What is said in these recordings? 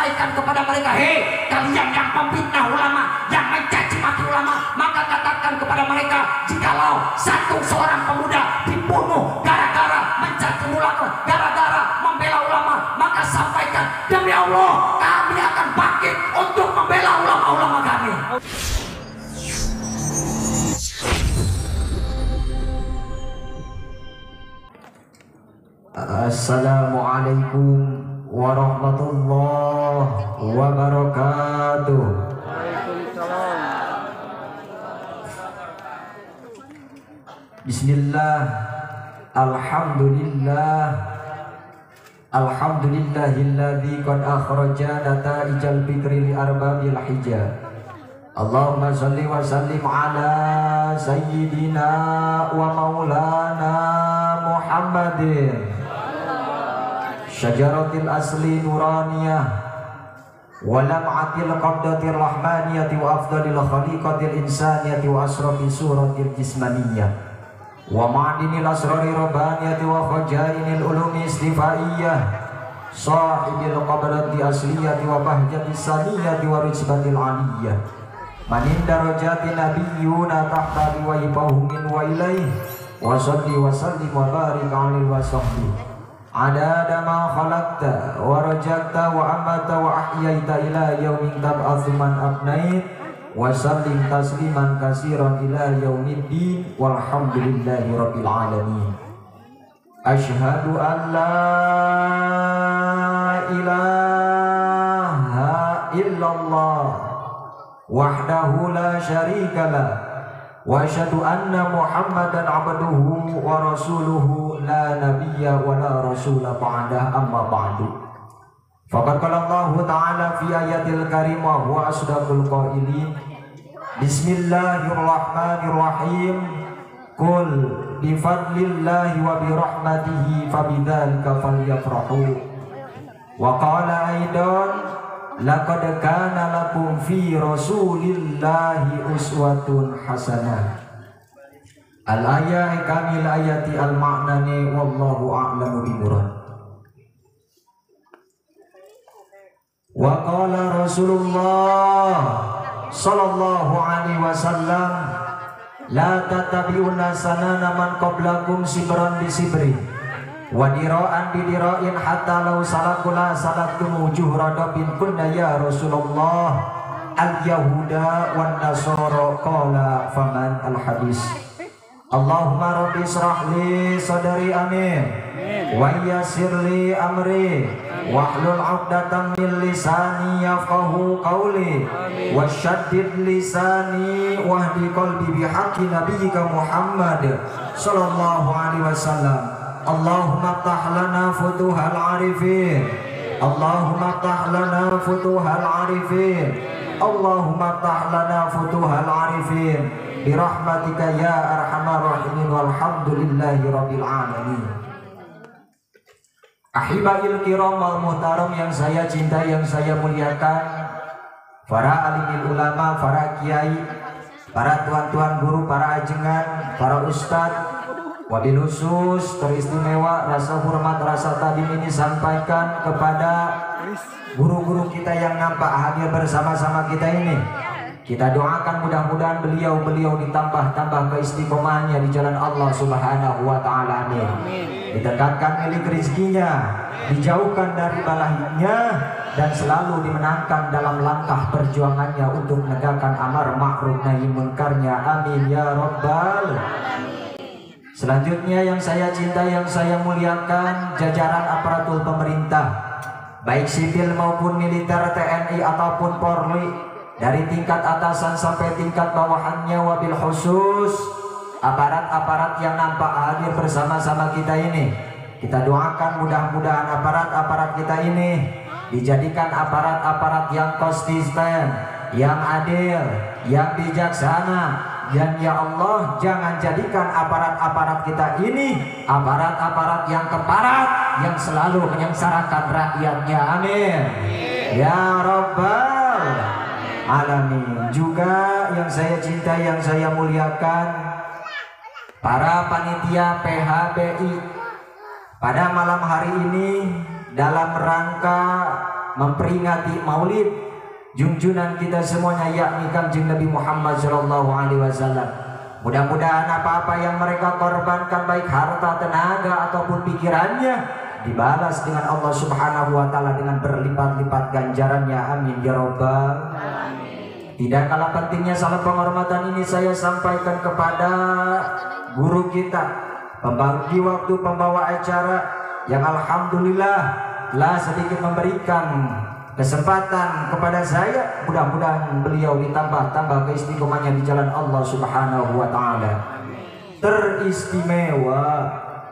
sampaikan kepada mereka, hei kalian yang memfitnah ulama, yang mencaci maki ulama, maka katakan kepada mereka, jikalau satu seorang pemuda dibunuh gara-gara mencaci ulama, gara-gara membela ulama, maka sampaikan, demi Allah kami akan bangkit untuk membela ulama-ulama kami. Assalamualaikum warahmatullahi wabarakatuh. Waalaikumsalam. Bismillah, alhamdulillah, alhamdulillahilladzi qad akhraja nataijal fikri li arbabil hijab. Allahumma salli wa sallim ala sayyidina wa maulana Muhammadin syajaratil asli nuraniyah wa lam'atil qabdatir rahmaniyati wa afdalil khaliqatil insaniyati wa asrafi suratil jismaniyah wa ma'dinil asrari rabbaniyati wa khajainil ulumi istifaiyah sahibil qabdati asliyati wa bahjatis saniyati wa rijbatil aliyah manin darajati nabiyyuna tahta liwaifahu min wa ilaih wa salli wa sallim wa barik alaihi wa sahbihi adada ma khalaqta wa rajakta wa amata wa ahyaita ila yaumin tab'atsu man abnait wa sallim tasliman katsiran ila yaumiddin walhamdulillahi rabbil alamin. Asyhadu an la ilaha illallah wahdahu la syarika lah wa asyhadu anna Muhammadan abduhu wa rasuluhu la nabiyya wa la rasula ba'dah, amma ba'du. Faqad qala Allahu ta'ala fi ayatil karimah wa asdaqul qailin. Bismillahirrahmanirrahim. Qul bi fadlillahi wa bi rahmatihi fabidzalika falyafrahu. Wa qala aidan laqad kana lakum fi rasulillahi uswatun hasanah. Al-ayah kamil ayati al-ma'nani wallahu a'lamu bimurad. Wa qala Rasulullah sallallahu alaihi wasallam la tatabi'una sanana man qablakum sibran bisibri wa dira'an bidira'in hatta law salakula salaktum wujuh radabin kunna ya Rasulullah al-yahuda wan nasara qala faman al-hadis. Allahumma rabbi israh li sadri, amin, wa yassir li amri wahlul 'uqdatam min lisani yafqahu qawli wasyaddid lisani wahdi qalbi bihaqqi nabiyyika Muhammad sallallahu alaihi wasallam. Allahumma ftah lana futuhal arifin, Allahumma ftah lana futuhal arifin, Allahumma ftah lana futuhal arifin birahmatika ya arhamar rahimin walhamdulillahi rabbil alamin. Ahibail kiram wal muhtaram yang saya cintai, yang saya muliakan, para alimil ulama, para kiai, para tuan-tuan guru, para ajengan, para ustadz, wabil khusus teristimewa rasa hormat, rasa tadim ini sampaikan kepada guru-guru kita yang nampak hadir bersama-sama kita ini. Kita doakan mudah-mudahan beliau-beliau ditambah-tambah keistiqomahannya di jalan Allah Subhanahu wa ta'ala, amin. Didekatkan milik rezekinya, dijauhkan dari balahnya, dan selalu dimenangkan dalam langkah perjuangannya untuk menegakkan amar ma'ruf nahi munkarnya, amin ya rabbal. Selanjutnya yang saya cintai, yang saya muliakan, jajaran aparatur pemerintah, baik sipil maupun militer, TNI ataupun Polri, dari tingkat atasan sampai tingkat bawahannya, wabil khusus aparat-aparat yang nampak hadir bersama-sama kita ini. Kita doakan mudah-mudahan aparat-aparat kita ini dijadikan aparat-aparat yang konsisten, yang adil, yang bijaksana. Dan ya Allah, jangan jadikan aparat-aparat kita ini aparat-aparat yang keparat, yang selalu menyengsarakan rakyatnya, amin ya rabbal alamin. Juga yang saya cintai, yang saya muliakan, para panitia PHBI pada malam hari ini dalam rangka memperingati Maulid junjunan kita semuanya, yakni Kanjeng Nabi Muhammad sallallahu alaihi wasallam. Mudah-mudahan apa-apa yang mereka korbankan, baik harta, tenaga ataupun pikirannya, dibalas dengan Allah Subhanahu wa taala dengan berlipat-lipat ganjarannya. Amin ya rabbal alamin. Tidak kalah pentingnya salam penghormatan ini saya sampaikan kepada guru kita, pembagi waktu, pembawa acara yang alhamdulillah telah sedikit memberikan kesempatan kepada saya. Mudah-mudahan beliau ditambah-tambah keistiqomahnya di jalan Allah Subhanahu wa taala. Teristimewa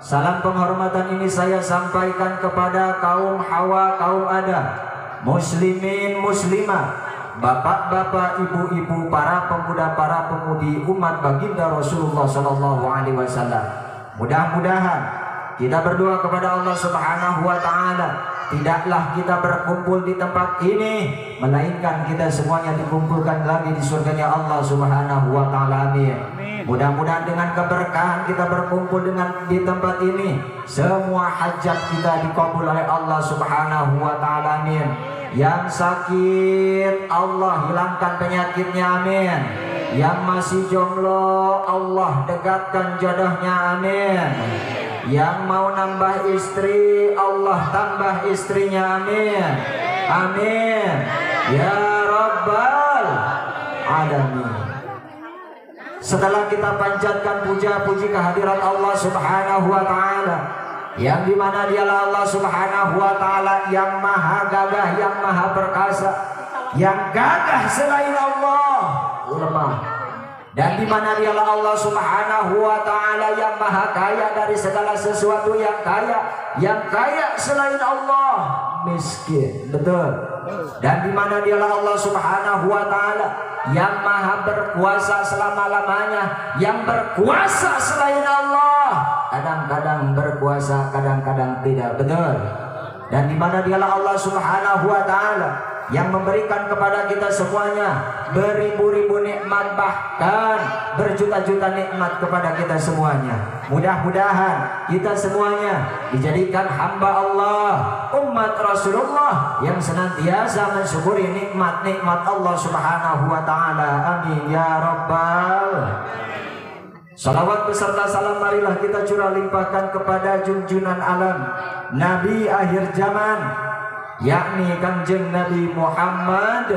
salam penghormatan ini saya sampaikan kepada kaum Hawa, kaum Adam, muslimin muslimah, bapak-bapak, ibu-ibu, para pemuda, para pemudi, umat baginda Rasulullah sallallahu alaihi wasallam. Mudah-mudahan kita berdoa kepada Allah Subhanahu wa taala, tidaklah kita berkumpul di tempat ini, melainkan kita semuanya dikumpulkan lagi di surganya Allah Subhanahu wa taala. Amin. Mudah-mudahan dengan keberkahan kita berkumpul dengan di tempat ini, semua hajat kita dikabul oleh Allah Subhanahu wa taala. Amin. Yang sakit Allah hilangkan penyakitnya, amin. Yang masih jomblo Allah dekatkan jodohnya, amin. Yang mau nambah istri Allah tambah istrinya, amin. Amin ya rabbal alamin. Setelah kita panjatkan puja-puji kehadirat Allah Subhanahu wa taala, yang dimana dialah Allah Subhanahu wa taala yang maha gagah, yang maha perkasa, yang gagah selain Allah lemah, dan di mana dialah Allah Subhanahu wa taala yang maha kaya dari segala sesuatu, yang kaya, yang kaya selain Allah miskin, betul. Dan di mana dialah Allah Subhanahu wa taala yang maha berkuasa selama-lamanya, yang berkuasa selain Allah kadang-kadang berkuasa, kadang-kadang tidak, betul. Dan di mana dialah Allah Subhanahu wa taala yang memberikan kepada kita semuanya beribu-ribu nikmat, bahkan berjuta-juta nikmat kepada kita semuanya. Mudah-mudahan kita semuanya dijadikan hamba Allah, umat Rasulullah yang senantiasa mensyukuri nikmat-nikmat Allah Subhanahu wa taala. Amin ya rabbal. Salawat beserta salam marilah kita curah limpahkan kepada junjunan alam, Nabi akhir zaman, yakni Kanjeng Nabi Muhammad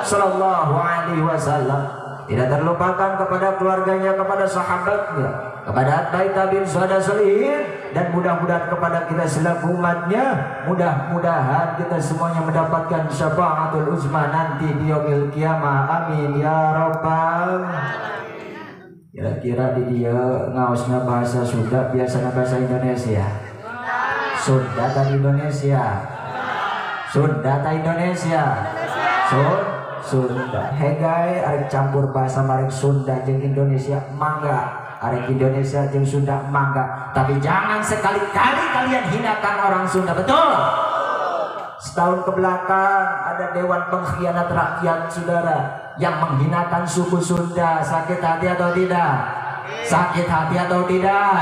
sallallahu alaihi wasallam. Tidak terlupakan kepada keluarganya, kepada sahabatnya, kepada atbai tabi'in suhada solihin, dan mudah-mudahan kepada kita selaku umatnya, mudah-mudahan kita semuanya mendapatkan syafaatul uzma nanti di yaumil kiamah. Amin ya rabbal. Kira-kira di dia ngaosna bahasa Sunda, biasanya bahasa Indonesia. Sunda dan Indonesia. Sunda ta Indonesia. Sunda. Hegai arek campur bahasa marek Sunda jeung Indonesia mangga. Arek Indonesia jeung Sunda mangga. Tapi jangan sekali-kali kalian hinakan orang Sunda, betul? Setahun ke belakang ada dewan pengkhianat rakyat, saudara, yang menghinakan suku Sunda. Sakit hati atau tidak? Sakit hati atau tidak?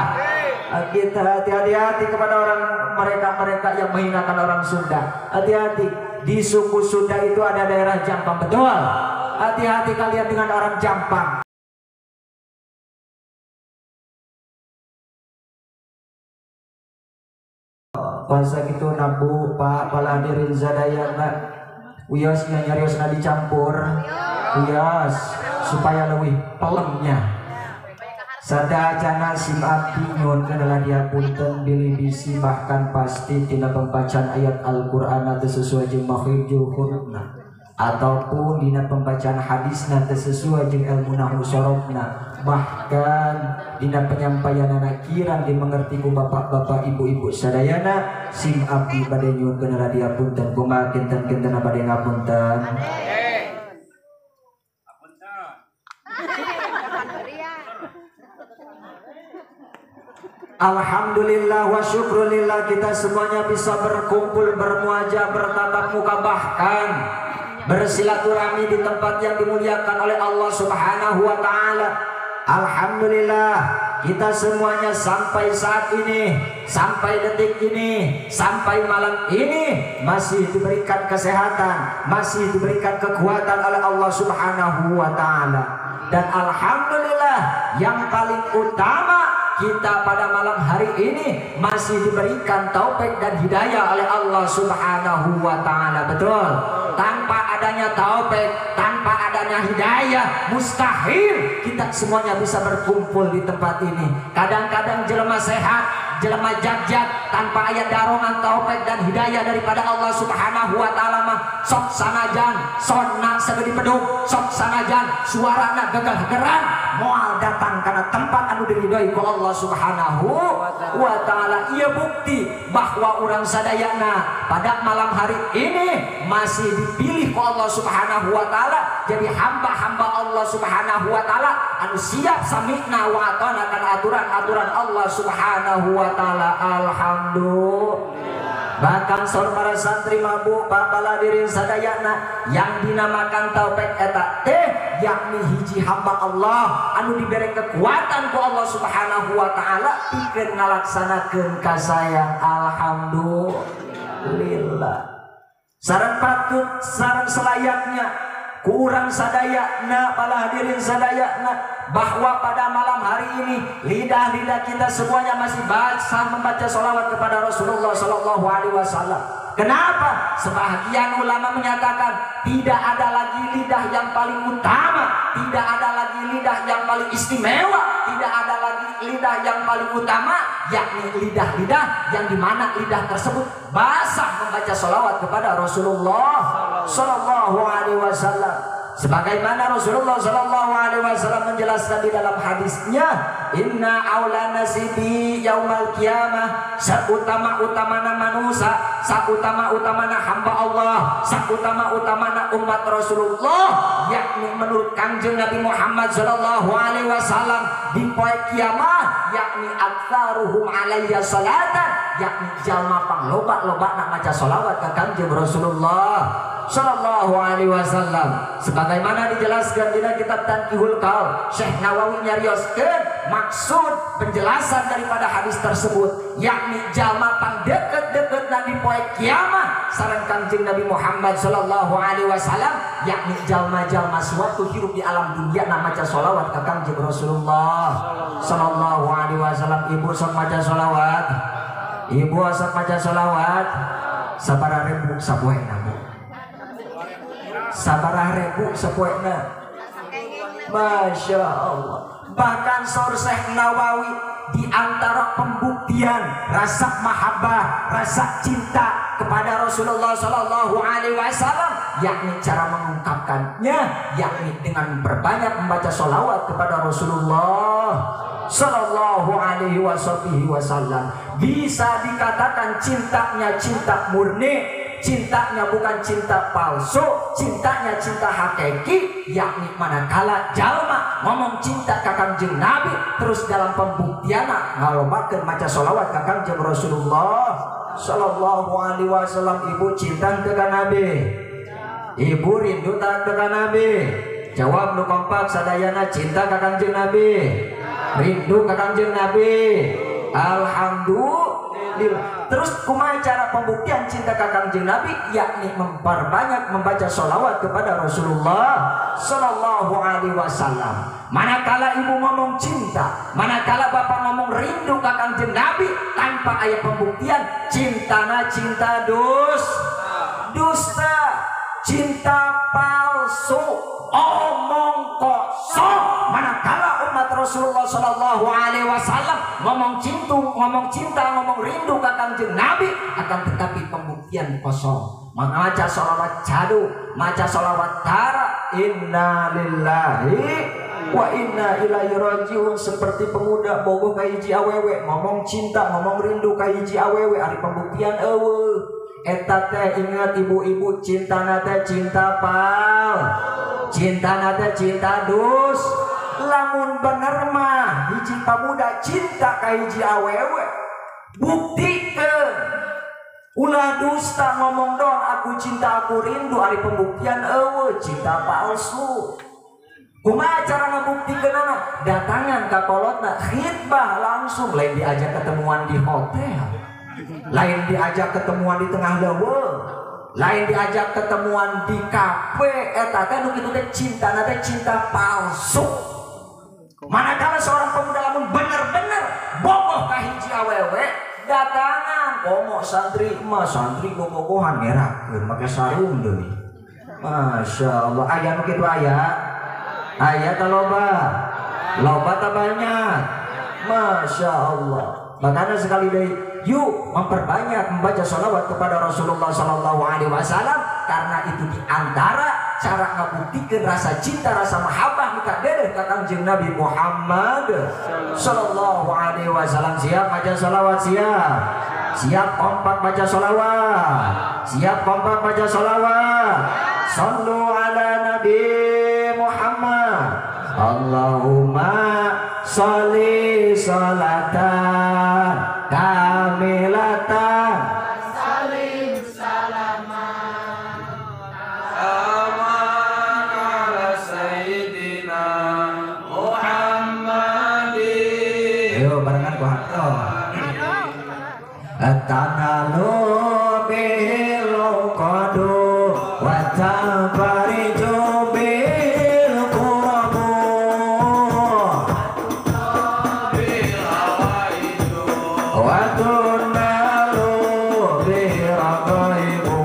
Kita hati-hati kepada orang mereka-mereka yang menghinakan orang Sunda. Hati-hati, di suku Sunda itu ada daerah Jampang, betul? Hati-hati kalian dengan orang Jampang. Puasa gitu nabu Pak pala hadirin zadayana uyos nyariosna dicampur uyos supaya lebih pelemnya. Sadacana sim abdi nyuhun kana dia punten bilih bisi bahkan pasti tina pembacaan ayat Al-Qur'an teu sesuai jeung makhrijul hurufna ataupun dina pembacaan hadisna teu sesuai jeung ilmu nahwu sorofna, bahkan dina penyampaianana kirang dimengerti ku bapak-bapak ibu-ibu sadayana. Sim abdi bade nyuhun kana dia punten kumaha kinten-kintena bade ngapunten. Alhamdulillah wa syukrulillah kita semuanya bisa berkumpul, bermuajah, bertatap muka, bahkan bersilaturahmi di tempat yang dimuliakan oleh Allah Subhanahu wa taala. Alhamdulillah Kita semuanya sampai saat ini, sampai detik ini, sampai malam ini masih diberikan kesehatan, masih diberikan kekuatan oleh Allah Subhanahu wa Ta'ala. Dan alhamdulillah yang paling utama, kita pada malam hari ini masih diberikan taufik dan hidayah oleh Allah Subhanahu wa Ta'ala. Betul. Tanpa adanya taufik, tanpa adanya hidayah, mustahil kita semuanya bisa berkumpul di tempat ini. Kadang-kadang jelema sehat, jelema jagjag, tanpa ayat darongan taufik dan hidayah daripada Allah Subhanahu wa Ta'ala mah sok sanajan sonna segede bedug, sok sanajan suarana gagal-geran, moal datang karena tempat anu diridhoi ku Allah Subhanahu wa Ta'ala. Ia bukti bahwa urang sadayana pada malam hari ini masih dipilih ku Allah Subhanahu wa Ta'ala jadi hamba-hamba Allah Subhanahu wa Ta'ala anu siap sami'na wa ata'na kana aturan-aturan Allah Subhanahu wa Ta'ala. Alhamdulillah. Bahkan saur para santri mabuk pak baladirin sadayana yang dinamakan taufik eta teh yakni hiji hamba Allah anu diberi kekuatan ku Allah Subhanahu wa Ta'ala pikeun ngalaksanakeun kasayang. Alhamdulillah. Sareng patut, sareng selayaknya kurang sadayana para hadirin sadayana bahwa pada malam hari ini lidah-lidah kita semuanya masih basah membaca sholawat kepada Rasulullah Shallallahu Alaihi Wasallam. Kenapa? Sebagian ulama menyatakan tidak ada lagi lidah yang paling utama, tidak ada lagi lidah yang paling istimewa, tidak ada lagi lidah yang paling utama, yakni lidah-lidah yang dimana lidah tersebut basah membaca sholawat kepada Rasulullah Shallallahu Alaihi Wasallam. Sebagaimana Rasulullah Shallallahu Alaihi Wasallam menjelaskan di dalam hadisnya, inna aula nasibi yaumal kiamah, sautama-utamana manusia, sautama-utamana hamba Allah, sautama-utamana umat Rasulullah, yakni menurut Kangjeng Nabi Muhammad Shallallahu Alaihi Wasallam di poe kiamah, yakni aktsaruhum alayya salatan, yakni jalma pangloba-lobana maca sholawat ka Kangjeng Rasulullah Shallallahu Alaihi Wasallam. Sebagaimana dijelaskan di dalam kitab Tanqihul Qaul, Syekh Nawawi nyarioskeun maksud penjelasan daripada hadis tersebut, yakni jalma pang deket-deketna di poe kiamah sareng Kangjeng Nabi Muhammad Shallallahu Alaihi Wasallam, yakni jalma-jalma suatu hirup di alam dunia na maca sholawat ka Kangjeng Rasulullah Shallallahu Alaihi Wasallam. Ibu sok maca sholawat, ibu sok maca sholawat sabaraha ribu sapoena, Bu? Sabaraha ribu sapoena? Masya Allah. Bahkan saur Syekh Nawawi di antara pembuktian rasa mahabbah, rasa cinta kepada Rasulullah Shallallahu Alaihi Wasallam, yakni cara mengungkapkannya, yakni dengan berbanyak membaca sholawat kepada Rasulullah Shallallahu Alaihi Wasallam. Bisa dikatakan cintanya cinta murni, cintanya bukan cinta palsu, cintanya cinta hakiki, yakni manakala jalma ngomong cinta ka Kangjeng Nabi terus dalam pembuktianna ngalobakeun maca sholawat ka Kangjeng Rasulullah Shallallahu Alaihi Wasallam. Ibu cinta teu ka Nabi? Ibu rindu tak teu ka Nabi? Jawab nu kompak sadayana, cinta ka Kangjeng Nabi, rindu ka Kangjeng Nabi. Alhamdulillah. Terus kumaha cara pembuktian cinta ka Kangjeng Nabi? Yakni memperbanyak membaca sholawat kepada Rasulullah Shallallahu Alaihi Wasallam. Manakala ibu ngomong cinta, manakala bapak ngomong rindu ka Kangjeng Nabi tanpa aya pembuktian, cintana cinta dusta, cinta palsu, omong kosong. Manakala umat Rasulullah Shallallahu Alaihi Wasallam ngomong cinta, ngomong rindu ka Kangjeng Nabi, akan tetapi pembuktian kosong. Maca sholawat jadu, maca sholawat tara, inna lillahi wa inna ilaihi rajiun. Seperti pemuda bogoh ka hiji awewe, ngomong cinta, ngomong rindu ka hiji awewe, ari pembuktian eueuh. Eta teh ingat ibu-ibu, cintana teh cinta pal, cintana teh cinta dus. Lamun bener mah hiji pamuda cinta ka hiji awewe, buktikeun. Ulah dusta ngomong dong aku cinta aku rindu, ari pembuktian eueuh, cinta palsu. Kumaha cara ngabuktikeunana? Datangan ka kolotna, khitbah langsung, lain diajak ketemuan di hotel, lain diajak ketemuan di tengah leuweung, lain diajak ketemuan di kafe. Eta teh nu kitu teh cintana teh cinta palsu. Manakala seorang pemuda lamun bener-bener bogoh ka hiji awewe, datangan komo santri mah santri bobogohan ngerakeun make sarung deui. Masya Allah, aya nu kitu aya. Aya ta loba, loba ta banyak. Masya Allah. Makanya sekali dari yuk memperbanyak membaca sholawat kepada Rasulullah Sallallahu Alaihi Wasallam, karena itu diantara cara ngebuktikan rasa cinta, rasa mahabbah ka dedeh ka Kangjeng Nabi Muhammad Sallallahu Alaihi Wasallam. Siap baca sholawat, siap, siap kompak baca sholawat, siap kompak baca sholawat. Sallu ala Nabi Muhammad. Allahumma sholli sholatan kamilatan salim salaman aman ala sayyidina Muhammadin. Ayo barengan ku hanto. Tanalu bil qadu wa tafariju bil qurabu wa tunalu bi raqaibu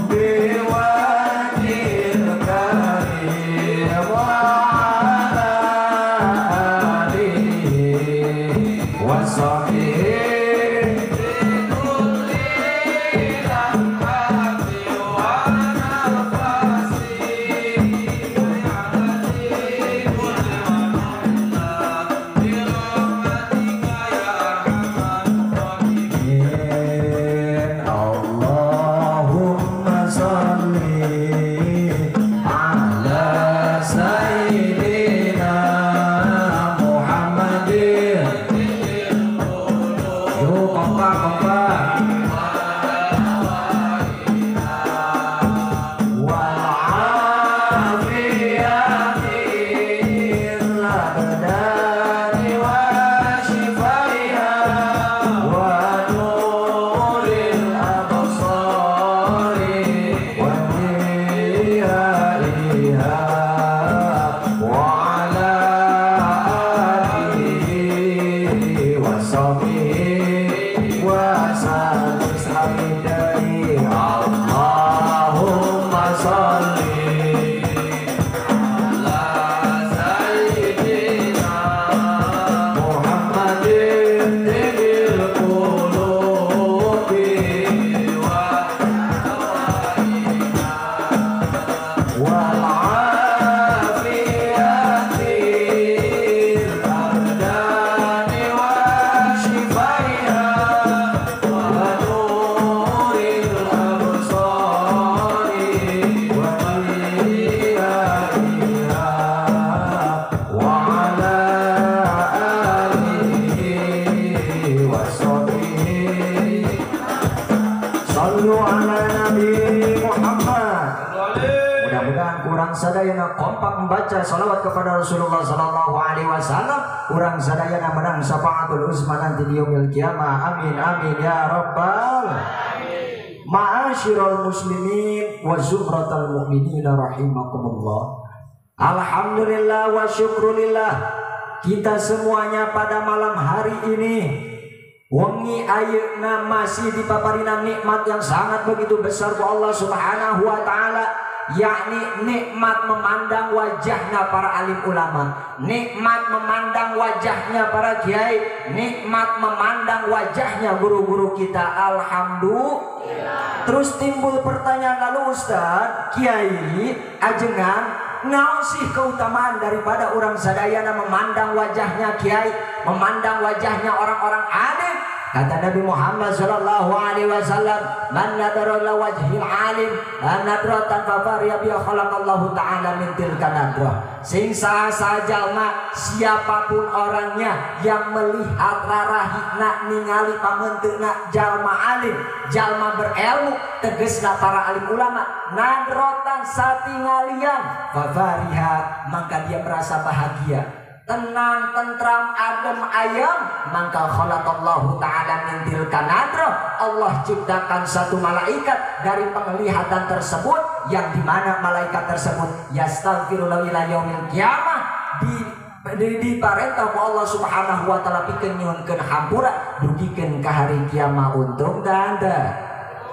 biwajhil karim wa ala alihi wa sahbihi. Allahumma sholli ala sayyidina Muhammadin. Yuk kompak kompak. Wal afiyatil abdani wa shifaiha wa nuril absari wa diyaiha wa ala alihi wa sahbihi wa sallim hamidai. Allahumma sholli ala sayyidina Muhammadin tibil qulubi wa wal afiyatil abdani wa shifaiha wa nuril absari wa diyaiha wa ala alihi wa sahbihi. Sallu ala Nabi Muhammad. Mudah-mudahan kurang sadayana kompak membaca salawat kepada Rasulullah Sallallahu Alaihi Wasallam, kurang sadayana menang syafaatul uzma nanti di yaumil kiamah. Amin amin ya rabbal ma'asyiral muslimin wa zumratal mu'minina rahimakumullah. Alhamdulillah wa syukrulillah, kita semuanya pada malam hari ini wengi ayeuna masih dipaparina nikmat yang sangat begitu besar ku Allah Subhanahu wa taala, yakni nikmat memandang wajahnya para alim ulama, nikmat memandang wajahnya para kiai, nikmat memandang wajahnya guru-guru kita. Alhamdulillah. Terus timbul pertanyaan, lalu Ustaz, kiai, ajengan naon sih keutamaan daripada orang sadayana memandang wajahnya kiai, memandang wajahnya orang-orang alim? Kata Nabi Muhammad sallallahu alaihi wasallam, man nadara ila wajhil alim nadratan fa fariya bi khalaqallahu ta'ala min tilka nadrah. Sing saha jalma siapapun orangnya yang melihat rarahina ningali pamenteuna jalma alim, jalma berilmu, tegesna para alim ulama, nadrotan satingalian fa fariha, maka dia merasa bahagia, tenang, tentram, adem, ayam. Maka khalaqallahu ta'ala min tilka nadrah, Allah ciptakan satu malaikat dari penglihatan tersebut, yang dimana malaikat tersebut yastaghfiru lahu ila yaumil qiyamah, diparentah ku Allah Subhanahu wa taala pikeun nyuhunkeun hampura dugikeun ka hari kiamat. Untung tante,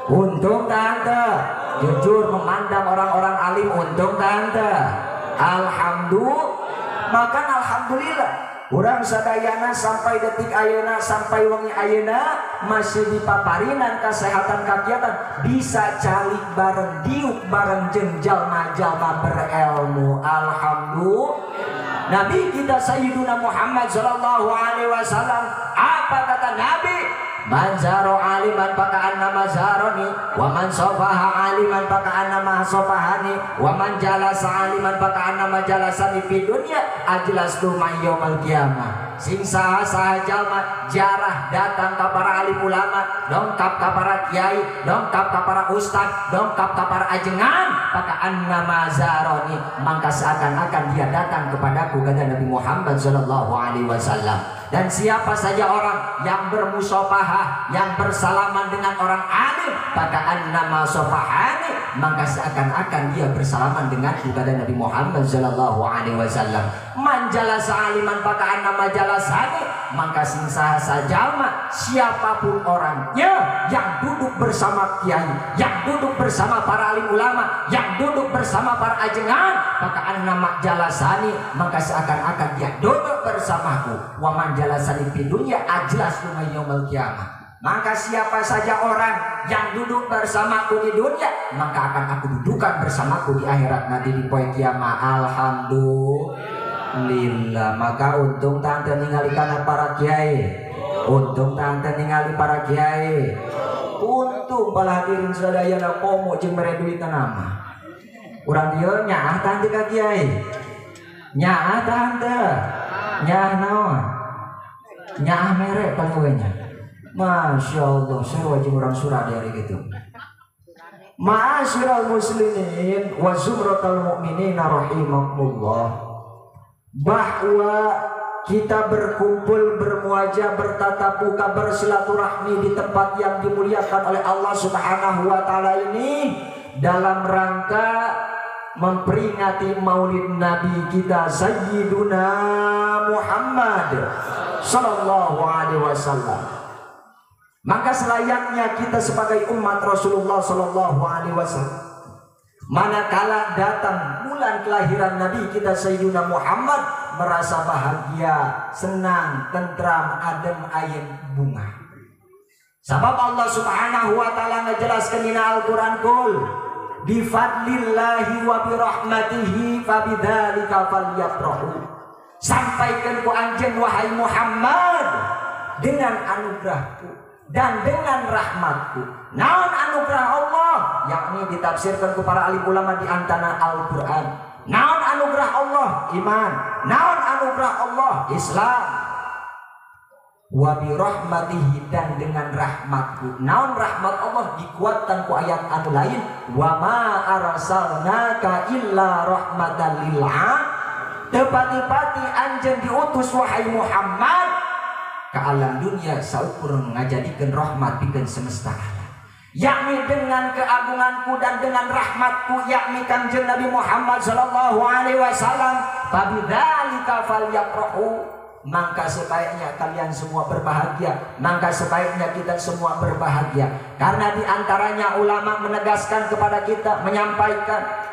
untung tante, jujur memandang orang-orang alim, untung tante. Alhamdulillah. Makan alhamdulillah urang sadayana sampai detik ayeuna, sampai wengi ayeuna masih dipaparinan kesehatan kagiatan, bisa calik bareng, diuk bareng jeung jalma-jalma berilmu. Alhamdulillah. Nabi kita Sayyiduna Muhammad sallallahu alaihi wasallam, apa kata Nabi? Man zaro aliman faka'annama zaroni, wa man sofaha aliman faka'annama sofahani, wa man jalasa aliman faka'annama jalasani fi dunya ajlastu ma yaumal qiyamah. Sing saha jalma jarah datang ka para alim ulama, dongkap ka para kiai, dongkap ka para ustad, dongkap ka para ajengan, faka'annama zaroni, maka seakan-akan dia datang kepadaku, kata Nabi Muhammad sallallahu alaihi wasallam. Dan siapa saja orang yang bermusafahah, yang bersalaman dengan orang alim, faka'annama sofahani, maka seakan-akan dia bersalaman dengan kepada Nabi Muhammad sallallahu alaihi wasallam. Man jalasa aliman faka'annama jalasani, maka sing saha jalma siapapun orangnya yang duduk bersama kiai, yang duduk bersama para alim ulama, yang duduk bersama para ajengan, faka'annama jalasani, maka seakan-akan dia duduk bersamaku. Wa man jalasani fi dunya ajlastu ma yaumil qiyamah. Maka siapa saja orang yang duduk bersamaku di dunia, maka akan aku dudukan bersamaku di akhirat nanti di poe kiamat. Alhamdulillah. Maka untung tante ningali kana para kiai, untung tante ningali para kiai, untung bala hadirin sadayana komo jeung mere duitna nama. Urang dieu nyaah tante ka kiai, nyaah tante, nyaah naon, nyaah mere panguenya. Masya Allah, saya wajib orang surah dari gitu. Ma'asyiral muslimin wa zumratal mu'minina rahimakumullah. Bahwa kita berkumpul, bermuajah, bertatap muka, bersilaturahmi di tempat yang dimuliakan oleh Allah Subhanahu wa taala ini dalam rangka memperingati Maulid Nabi kita Sayyiduna Muhammad sallallahu alaihi wasallam. Maka selayaknya kita sebagai umat Rasulullah sallallahu alaihi wasallam, manakala datang bulan kelahiran Nabi kita Sayyiduna Muhammad, merasa bahagia, senang, tentram, adem, ayem, bunga. Sebab Allah Subhanahu wa taala ngejelaskan dina Al-Qur'an, kul bi fadlillahi wa bi rahmatihi fabidzalika falyafrahu. Sampaikan ku anjeun wahai Muhammad dengan anugerahku dan dengan rahmatku. Naon anugerah Allah? Yakni ditafsirkan ku para alim ulama di antara Al-Qur'an. Naon anugerah Allah? Iman. Naon anugerah Allah? Islam. Wa bi rahmatihi, dan dengan rahmatku. Naon rahmat Allah dikuatkan ku ayat anu lain, wa ma arsalnaka illa rahmatan lil alamin. Tepati-pati anjeun diutus wahai Muhammad ke alam dunia saukur ngajadikeun rahmat pikeun semesta alam, yakni dengan keagunganku dan dengan rahmatku, yakni Kangjeng Nabi Muhammad sallallahu alaihi wasallam. Fabidzalika falyafrahu, maka sebaiknya kalian semua berbahagia, maka sebaiknya kita semua berbahagia. Karena diantaranya ulama menegaskan kepada kita, menyampaikan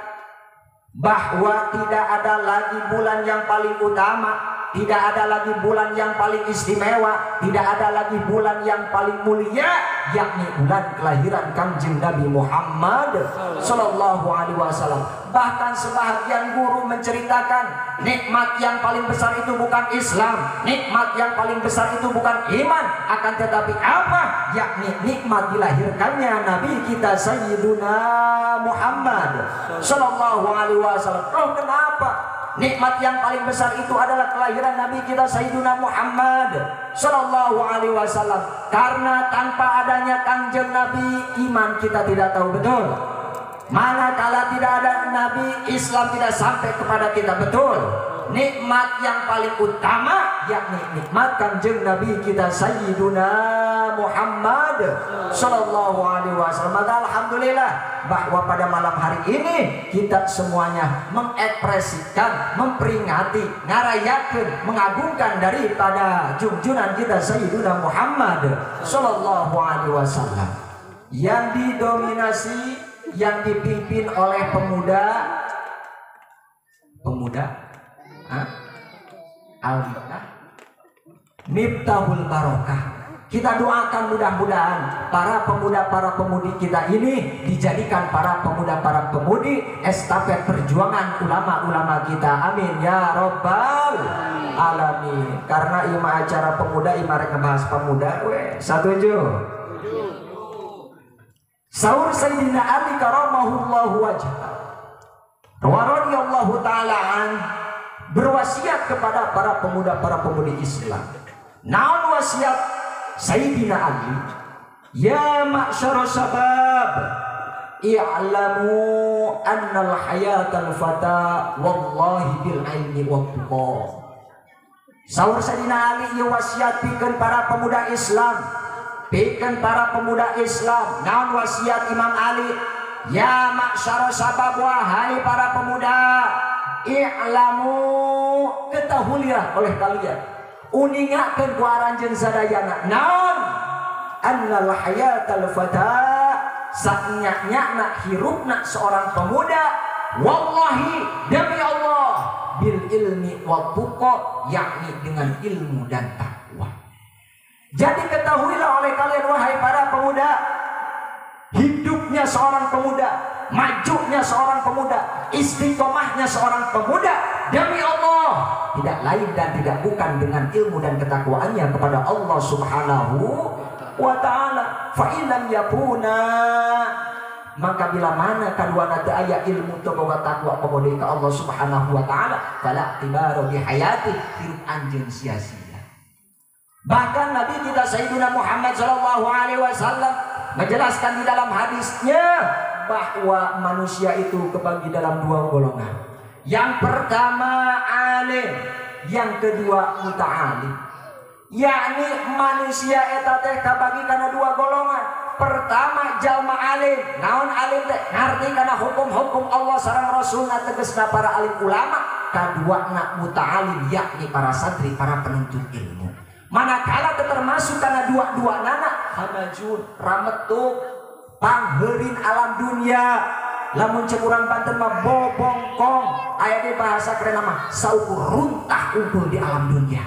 bahwa tidak ada lagi bulan yang paling utama, Tidak ada lagi bulan yang paling istimewa, tidak ada lagi bulan yang paling mulia, yakni bulan kelahiran Kangjeng Nabi Muhammad Sallallahu Alaihi Wasallam. Bahkan sebahagian guru menceritakan nikmat yang paling besar itu bukan Islam, nikmat yang paling besar itu bukan iman, akan tetapi apa? Yakni nikmat dilahirkannya Nabi kita Sayyiduna Muhammad Sallallahu Alaihi Wasallam. Loh, kenapa? Nikmat yang paling besar itu adalah kelahiran Nabi kita Sayyiduna Muhammad Sallallahu Alaihi Wasallam. Karena tanpa adanya Kangjeng Nabi, iman kita tidak tahu betul. Manakala tidak ada Nabi, Islam tidak sampai kepada kita betul. Nikmat yang paling utama yakni nikmat Kangjeng Nabi kita Sayyiduna Muhammad Sallallahu Alaihi Wasallam. Maka alhamdulillah bahwa pada malam hari ini kita semuanya mengekspresikan, memperingati, ngarayakeun, mengagungkan daripada junjungan kita Sayyiduna Muhammad Sallallahu Alaihi Wasallam, yang didominasi, yang dipimpin oleh pemuda, pemuda Al-Miftah, Miftahul Barokah. Kita doakan mudah-mudahan para pemuda, para pemudi kita ini dijadikan para pemuda, para pemudi estafet perjuangan ulama-ulama kita. Amin ya robbal alamin. Karena ima acara pemuda, ima rek ngebahas pemuda, we satuju. Saur Sayyidina Ali karamahullahu wajhah wa radhiyallahu ta'ala an berwasiat kepada para pemuda, para pemudi Islam. Naon wasiat Sayyidina Ali? Ya ma'syara syabab, i'lamu annal hayatal fata wallahi bil ilmi wat tuqa. Saur Sayyidina Ali ieu wasiat pikeun para pemuda Islam, pikeun para pemuda Islam. Naon wasiat Imam Ali? Ya ma'syara syabab, wahai para pemuda, i'lamu, ketahuilah oleh kalian, uningakeun ku aranjeun sadayana, naon annal hayatal fata, saknya-nyana hirupna seorang pemuda, wallahi demi Allah, bil ilmi wa tuqa, yakni dengan ilmu dan takwa. Jadi ketahuilah oleh kalian wahai para pemuda, hidupnya seorang pemuda, majunya seorang pemuda, istiqomahnya seorang pemuda demi Allah tidak lain dan tidak bukan dengan ilmu dan ketakwaannya kepada Allah Subhanahu wa ta'ala. Fa illam yakuna, maka bila mana kaduana teu aya ilmu teu boga takwa komo deui ka Allah Subhanahu wa ta'ala, fala tibaru bi hayati, hirup anjeun sia-sia. Bahkan Nabi kita Sayyiduna Muhammad sallallahu alaihi wasallam menjelaskan di dalam hadisnya bahwa manusia itu kebagi dalam dua golongan. Yang pertama alim, yang kedua muta'alim. Yakni manusia eta teh kabagi kana dua golongan. Pertama jalma alim. Naon alim teh? Ngarti kana hukum-hukum Allah sareng Rasulna, tegasna para alim ulama. Kaduana muta'alim, yakni para santri, para penuntut ilmu. Manakala termasuk kana dua-dua nana hamajun, rametuk, pangheurin alam dunia. Lamun cek urang Banten mah bobongkong, aya di bahasa keren mah saukur runtah unggul di alam dunia.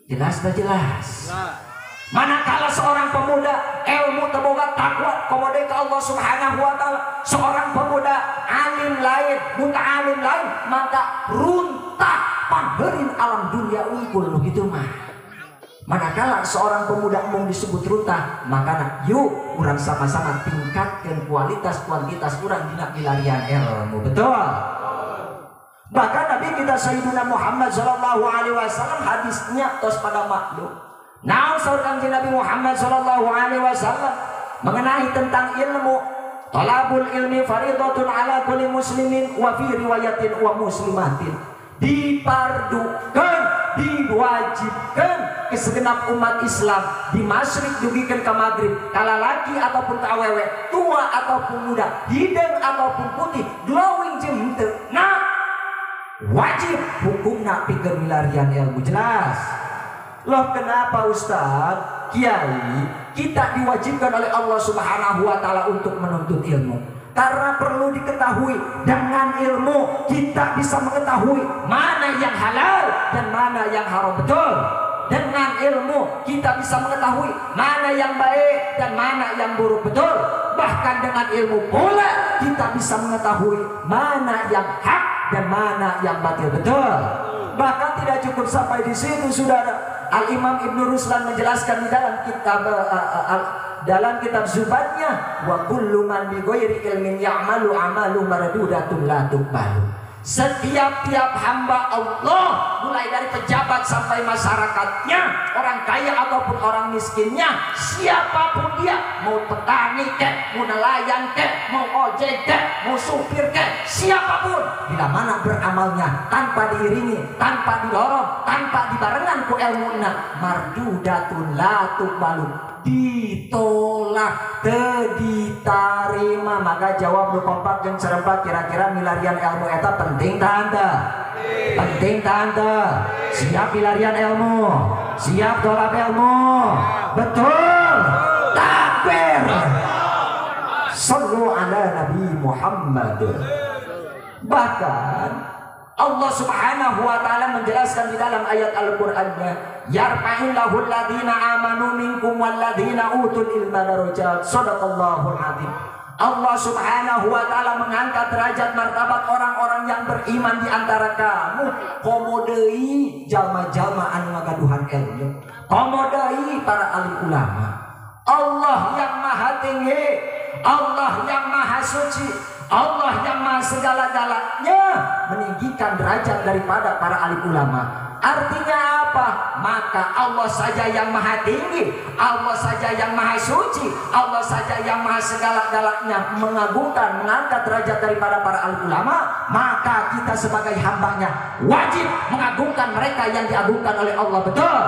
Jelas tak jelas? Manakala seorang pemuda ilmu teboga takwa komo deui ka Allah Subhanahu wa ta'ala, seorang pemuda alim lain, muta'alim lain, maka runtah pangheurin alam dunia unggul nu kitu mah. Manakala seorang pemuda mung disebut runtah, maka yuk urang sama-sama tingkatkan kualitas kuantitas urang dina milarian ilmu. Betul. Bahkan Nabi kita Sayyiduna Muhammad sallallahu alaihi wasallam hadisnya tos pada maklum. Naon saur Kangjeng Nabi Muhammad sallallahu alaihi wasallam mengenai tentang ilmu? Talabul ilmi fardhatun ala kulli muslimin wa fi riwayatin wa muslimatin. Dipardukan, diwajibkan ke segenap umat Islam di masyrik dugikeun ka maghrib, kala laki ataupun ka awewe, tua ataupun muda, hideung ataupun putih, glowing jeung henteu. Nah, wajib hukumna pikeun milarian ilmu. Jelas. Loh, kenapa Ustaz, Kiai, kita diwajibkan oleh Allah Subhanahu wa ta'ala untuk menuntut ilmu? Karena perlu diketahui, dengan ilmu kita bisa mengetahui mana yang halal dan mana yang haram. Betul. Dengan ilmu kita bisa mengetahui mana yang baik dan mana yang buruk. Betul. Bahkan dengan ilmu pula kita bisa mengetahui mana yang hak dan mana yang batil. Betul. Bahkan tidak cukup sampai di situ, saudara. Al-Imam Ibnu Ruslan menjelaskan di dalam kitab dalam kitab Zubatnya, wa kullu man bi ghairi ilmin ya'malu amalu mardudatun la tuqbalu. Setiap tiap hamba Allah, mulai dari pejabat sampai masyarakatnya, orang kaya ataupun orang miskinnya, siapapun dia, mau petani kek, mau nelayan kek, mau ojek kek, mau supir kek, siapapun, bila mana beramalnya tanpa diiringi, tanpa didorong, tanpa dibarengan ku ilmuna, mardudatun la tuqbalu, ditolak, teu ditarima. Maka jawab lu kompak jeung serempak, kira-kira milarian ilmu eta penting tante? Penting tante? Siap milarian ilmu? Siap tolak ilmu? Betul. Takbir. Sallu ala Nabi Muhammad. Bahkan Allah Subhanahu wa ta'ala menjelaskan di dalam ayat Al-Qur'annya, yarfa'illahu alladhina amanu minkum walladhina utul ilma darajat. Shadaqallahul azim. Allah Subhanahu wa ta'ala mengangkat derajat martabat orang-orang yang beriman di antara kamu. Komo deui jalma-jalma anu ngagaduhan ilmu, komo deui para alim ulama. Allah yang maha tinggi, Allah yang maha suci, Allah yang maha segala-galanya meninggikan derajat daripada para alim ulama. Artinya apa? Maka Allah saja yang maha tinggi, Allah saja yang maha suci, Allah saja yang maha segala-galanya mengagungkan, mengangkat derajat daripada para alim ulama. Maka kita sebagai hambanya wajib mengagungkan mereka yang diagungkan oleh Allah. Betul.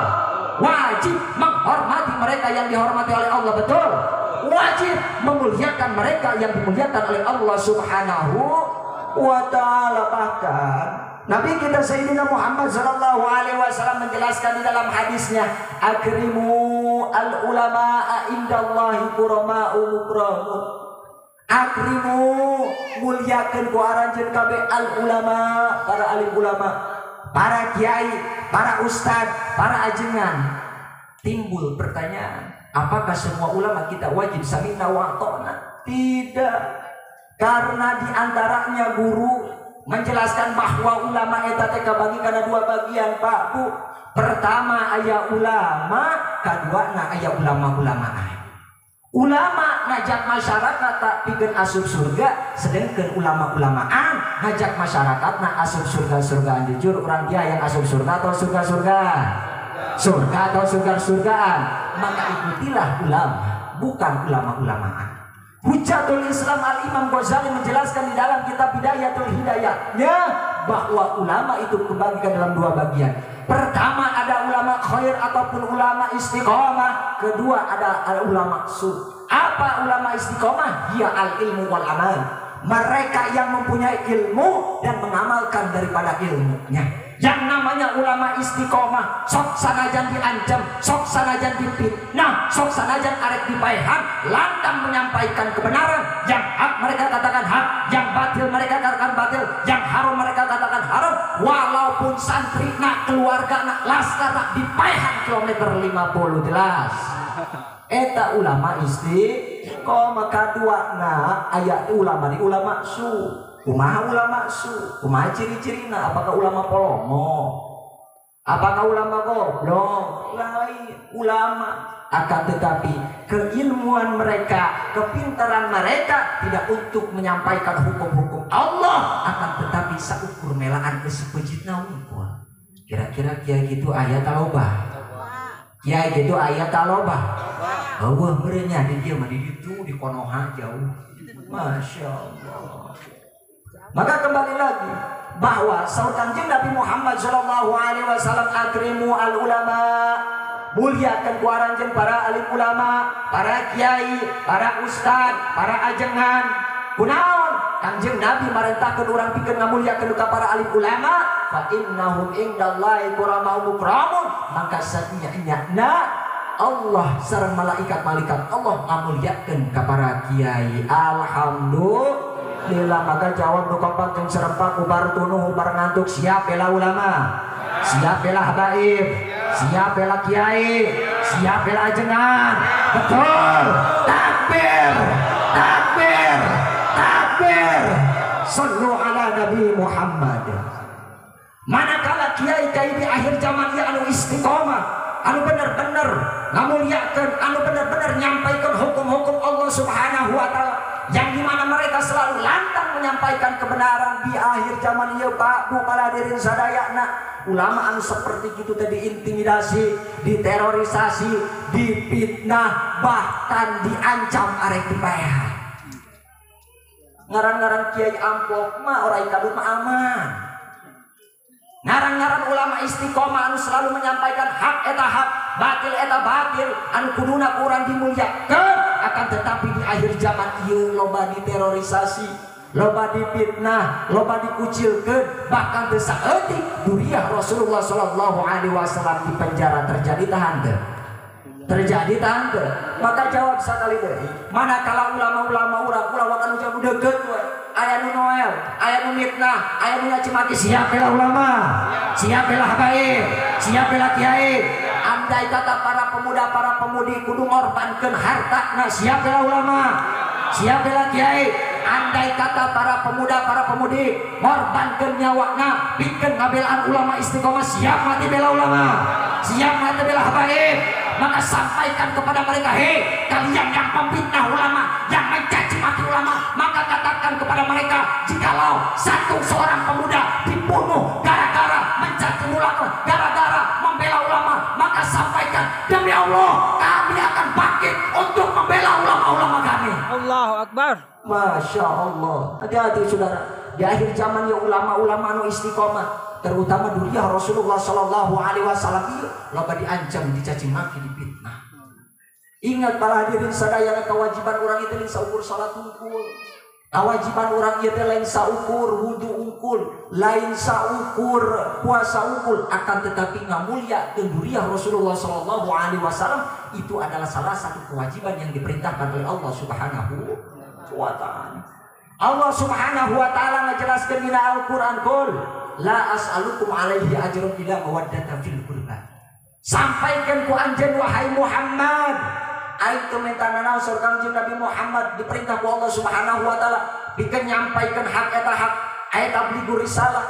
Wajib menghormati mereka yang dihormati oleh Allah. Betul. Wajib memuliakan mereka yang dimuliakan oleh Allah Subhanahu wa ta'ala. Bahkan Nabi kita Sayyidina Muhammad sallallahu alaihi wasallam menjelaskan di dalam hadisnya, akrimu al ulama indallahi kurama'u mukramun. Akrimu, muliakeun ku aranjeun kabeh al ulama, para alim ulama, para kiai, para ustad, para ajengan. Timbul pertanyaan, apakah semua ulama kita wajib sami'na wa ata'na? Tidak. Karena diantaranya guru menjelaskan bahwa ulama eta teh kabagi kana dua bagian, Pak, Bu. Pertama aya ulama, kaduana aya ulama-ulamaan. Ulama ngajak masyarakat tak pikeun asup surga, sedangkan ulama-ulamaan ngajak masyarakat na asup surga-surgaan. Jujur, orang dia yang asup surga atau surga-surga? Surga atau surga-surgaan? Maka ikutilah ulama, bukan ulama-ulamaan. Hujatul Islam Al-Imam Ghazali menjelaskan di dalam kitab Bidayatul Hidayahnya bahwa ulama itu kebagikan dalam dua bagian. Pertama ada ulama khair ataupun ulama istiqomah, kedua ada ulama su. Apa ulama istiqomah? Ya al-ilmu wal amal. Mereka yang mempunyai ilmu dan mengamalkan daripada ilmunya. Yang namanya ulama istiqomah, sok sanajan diancam, sok sanajan dipitnah, sok sanajan arek dipaehan, lantang menyampaikan kebenaran. Yang hak mereka katakan hak, yang batil mereka katakan batil, yang haram mereka katakan haram. Walaupun santri nak, keluarga nak, laskar nak dipaehan kilometer 50 jelas. Eta ulama istiqomah. Kadua na ayat ulama di ulama su. Kumaha ulama su? Kumaha ciri-cirina? Apakah ulama polongo? Apakah ulama goblok? Lain ulama. Akan tetapi keilmuan mereka, kepintaran mereka tidak untuk menyampaikan hukum-hukum Allah, akan tetapi saukur melaan kesepejitna wungkul. Kira-kira kiai gitu aya taloba? Kiai gitu aya taloba? Eueuh meureun di dieu mah di ditu di Konoha jauh. Masya Allah. Maka kembali lagi bahwa saur Kanjeng Nabi Muhammad sallallahu alaihi wasallam, akrimu al ulama, muliakan ku aranjeun para alim ulama, para kiai, para ustad, para ajengan. Kunaon? Kanjeng Nabi marentahkeun urang pikeun ngamuliakeun ka para alim ulama, fa innahum indallahi kuramau mukramun. Maka sanya-nyana Allah sareng malaikat-malaikat Allah ngamuliakeun ka para kiai. Alhamdulillah. Maka jawab nu kompak jeung serempak ubar tunuh ubar ngantuk, siap bela ulama, siap bela habaib, siap bela kiai, siap bela ajengan. Betul. Takbir, takbir, takbir. Sallu ala Nabi Muhammad. Manakala kiai-kiai di akhir zaman ieu anu istiqomah, anu bener-bener ngamuliakeun, anu bener-bener nyampaikan hukum-hukum Allah Subhanahu wa taala, yang dimana mereka selalu lantang menyampaikan kebenaran di akhir zaman ieu Pak Bu para hadirin sadayana, ulama anu seperti itu tadi intimidasi, diterorisasi, dipitnah, bahkan diancam arek dibayar. Ngaran-ngaran kiai amplop mah orai kadut mah aman. Ngaran-ngaran ulama istiqomah anu selalu menyampaikan hak eta hak, batil eta batil, anu kuduna kurang dimuliakeun, akan tetapi di akhir zaman ieu loba diterorisasi, loba dipitnah, loba dikucilkeun, bahkan teu saeutik duriah Rasulullah sallallahu alaihi wasallam di penjara. Terjadi tahan teu? Terjadi tahan teu? Maka jawab sakali deui, manakala ulama-ulama urang ulah anu jauh deukeut we, aya nu noel, aya nu mitnah, aya nu ngaci maki, siap bela ulama, siap bela habaib, siap bela kiai. Andai kata para pemuda para pemudi kudu ngorbankeun hartana, siap bela ulama, siap bela kiai. Andai kata para pemuda para pemudi ngorbankeun nyawana pikeun ngabelaan ulama istiqomah, siap mati bela ulama, siap mati bela habaib. Maka sampaikan kepada mereka, hei kalian yang memfitnah ulama, yang mencaci maki ulama, maka katakan kepada mereka, jikalau satu seorang pemuda dibunuh gara-gara mencaci ulama, gara-gara membela ulama, maka sampaikan, demi Allah kami akan bangkit untuk membela ulama-ulama kami. Allahu Akbar. Masya Allah. Hati-hati saudara, di akhir zaman ya ulama-ulama anu istiqomah, terutama duriah Rasulullah Shallallahu Alaihi Wasallam ieu loba diancam, dicaci maki, dipitnah. Ingat para hadirin sadayana, kewajiban orang itu lain saukur salat unggul, kewajiban orang itu lain saukur wudu unggul, lain saukur puasa unggul, akan tetapi ngamuliakeun duriah Rasulullah Shallallahu Alaihi Wasallam itu adalah salah satu kewajiban yang diperintahkan oleh Allah Subhanahu wa Ta'ala. Allah Subhanahu wa Ta'ala ngajelaskeun dina Al-Qur'an, qul la as'alukum alaihi ajrun illa mawaddata fil qurba. Sampaikan ku anjeun wahai Muhammad, aing teu minta nanaon saur Kangjeng Nabi Muhammad, diperintah ku Allah Subhanahu wa Ta'ala pikeun nyampaikeun hak eta hak, aya tablighur risalah,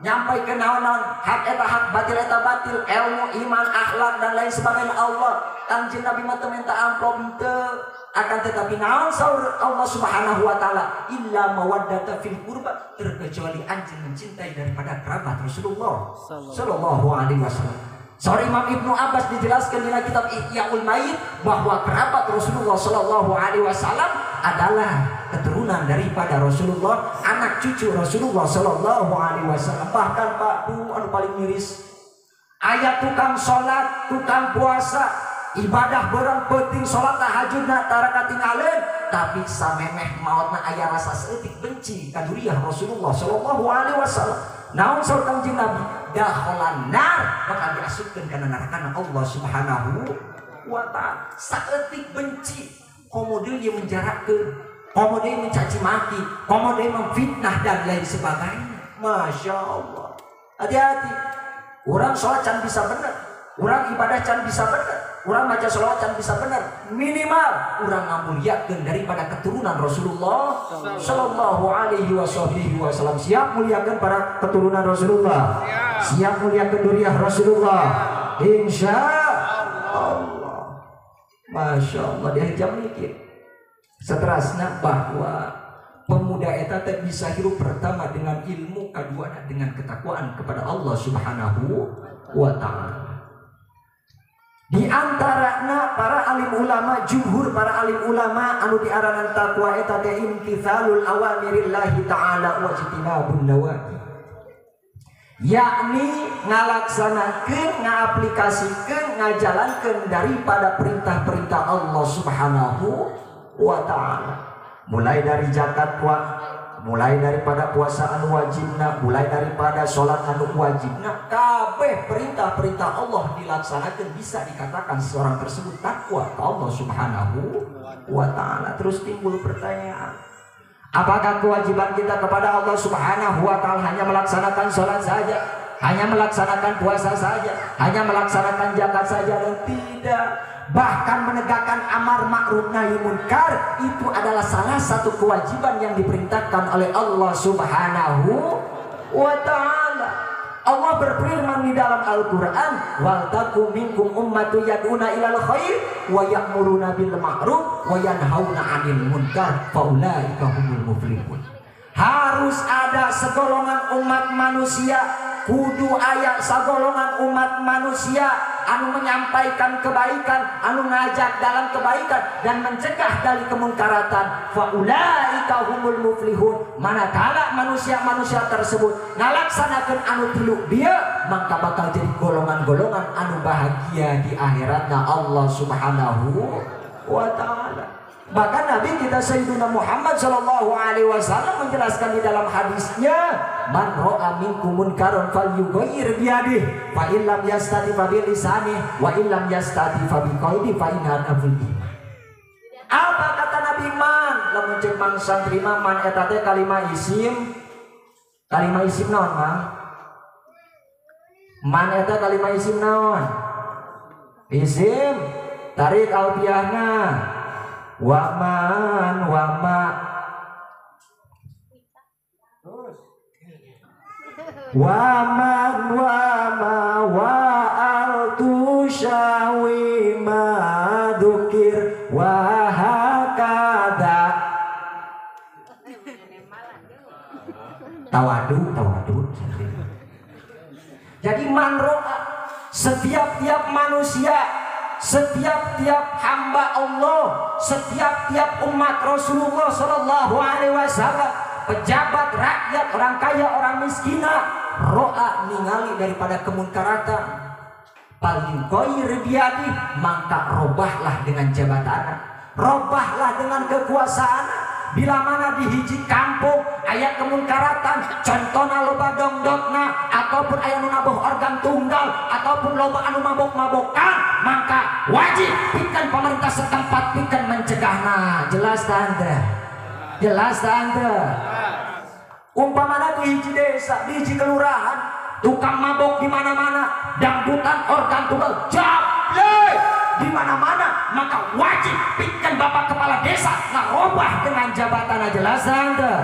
nyampaikeun naon-naon hak eta hak, batil eta batil, ilmu, iman, akhlak dan lain sebagainya. Allah Kangjeng Nabi mah teu minta amplop teu, akan tetapi naon saur Allah Subhanahu wa Ta'ala, illa mawaddata fil qurba, terkecuali anjeun mencintai daripada kerabat Rasulullah sallallahu alaihi wasallam. Saur Imam Ibnu Abbas dijelaskan di kitab Ihyaul Mayyit bahwa kerabat Rasulullah sallallahu alaihi wasallam adalah keturunan daripada Rasulullah, anak cucu Rasulullah sallallahu alaihi wasallam. Bahkan Pak Bu anu paling miris, ayat tukang salat, tukang puasa, ibadah berang penting salat tahajudna tara katingaleun, tapi samemeh maotna aya rasa saeutik benci ka duriah Rasulullah sallallahu alaihi wasallam. Naon saur Kangjeng Nabi? Dakhalan nar, bakal diasupkeun kana nerakana Allah Subhanahu wa Ta'ala. Saeutik benci, komo deui menjarakeun, komo deui mencaci maki, komo deui memfitnah dan lain sebagainya. Masya Allah. Hati-hati. Urang salat can bisa bener, urang ibadah can bisa bener, urang baca sholawat can bisa bener, minimal urang ngamuliakeun daripada keturunan Rasulullah sallallahu alaihi wasallam. Siap muliakeun para keturunan Rasulullah, siap muliakeun duriah Rasulullah, insya Allah. Masya Allah. Di akhir zaman mikir seterusnya bahwa pemuda eta teh bisa hirup pertama dengan ilmu, kedua dengan ketakwaan kepada Allah Subhanahu wa Ta'ala. Di antarana para alim ulama, jumhur para alim ulama anu diaranan takwa eta teh imtithalul awamirillahi ta'ala wa ijtinabun nawahi, yakni ngalaksanakeun, ngaaplikasikeun, ngajalankeun daripada perintah-perintah Allah Subhanahu wa Ta'ala. Mulai dari zakat Mulai daripada puasa anu wajibna, mulai daripada sholat anu wajibna, kabeh perintah-perintah Allah dilaksanakan, bisa dikatakan seorang tersebut takwa ke Allah Subhanahu wa ta'ala. Terus timbul pertanyaan, apakah kewajiban kita kepada Allah Subhanahu wa ta'ala hanya melaksanakan sholat saja, hanya melaksanakan puasa saja, hanya melaksanakan zakat saja? Dan tidak. Bahkan menegakkan amar ma'ruf nahi munkar itu adalah salah satu kewajiban yang diperintahkan oleh Allah Subhanahu wa ta'ala. Allah berfirman di dalam Al-Quran, wal takum minkum ummatu yad'una ilal khair wa ya'muruna bil ma'ruf wa yanhauna 'anil munkar faulaika humul muflihun. Harus ada segolongan umat manusia, kudu aya sagolongan umat manusia anu menyampaikan kebaikan, anu ngajak dalam kebaikan dan mencegah dari kemunkaratan. Faulaika humul muflihun. Manakala manusia-manusia tersebut ngalaksanakeun anu tilu dia, maka bakal jadi golongan-golongan anu bahagia di akhiratna Allah Subhanahu wa ta'ala. Bahkan Nabi kita Sayyidina Muhammad Shallallahu Alaihi Wasallam menjelaskan di dalam hadisnya, man ro'a minkum munkaran falyughayyir biyadihi fa illam yastati fa bi lisanihi wa illam yastati fa bi qalbihi fa inna afdal iman. Apa kata Nabi man? Lamun ceuk mang santri mah man eta teh kalimah isim. Kalimah isim naon, Mang? Man eta kalimah isim naon? Isim tarik alfiahna. Waman wama waman wama wa al tusyawi ma dukir wa hakada. Tawadu tawadu. Jadi man ro'a, setiap-tiap manusia, setiap-tiap hamba Allah, setiap-tiap umat Rasulullah Shallallahu Alaihi Wasallam, pejabat, rakyat, orang kaya, orang miskina, ro'a ningali daripada kemunkaratan, paling biyadi, maka robahlah dengan jabatan, robahlah dengan kekuasaan. Bila mana di hiji kampung aya kemunkaratan, contohna loba dongdotna ataupun aya nu nabuh organ tunggal ataupun loba anu mabok-mabokan, maka wajib pikeun pemerintah setempat pikeun mencegahna. Jelas tante? Jelas tante? Umpamana di hiji desa, di hiji kelurahan, tukang mabok di mana-mana, dangdutan organ tunggal jable di mana-mana, maka wajib pikeun bapak kepala desa ngarobah dengan jabatan. Jelas tante?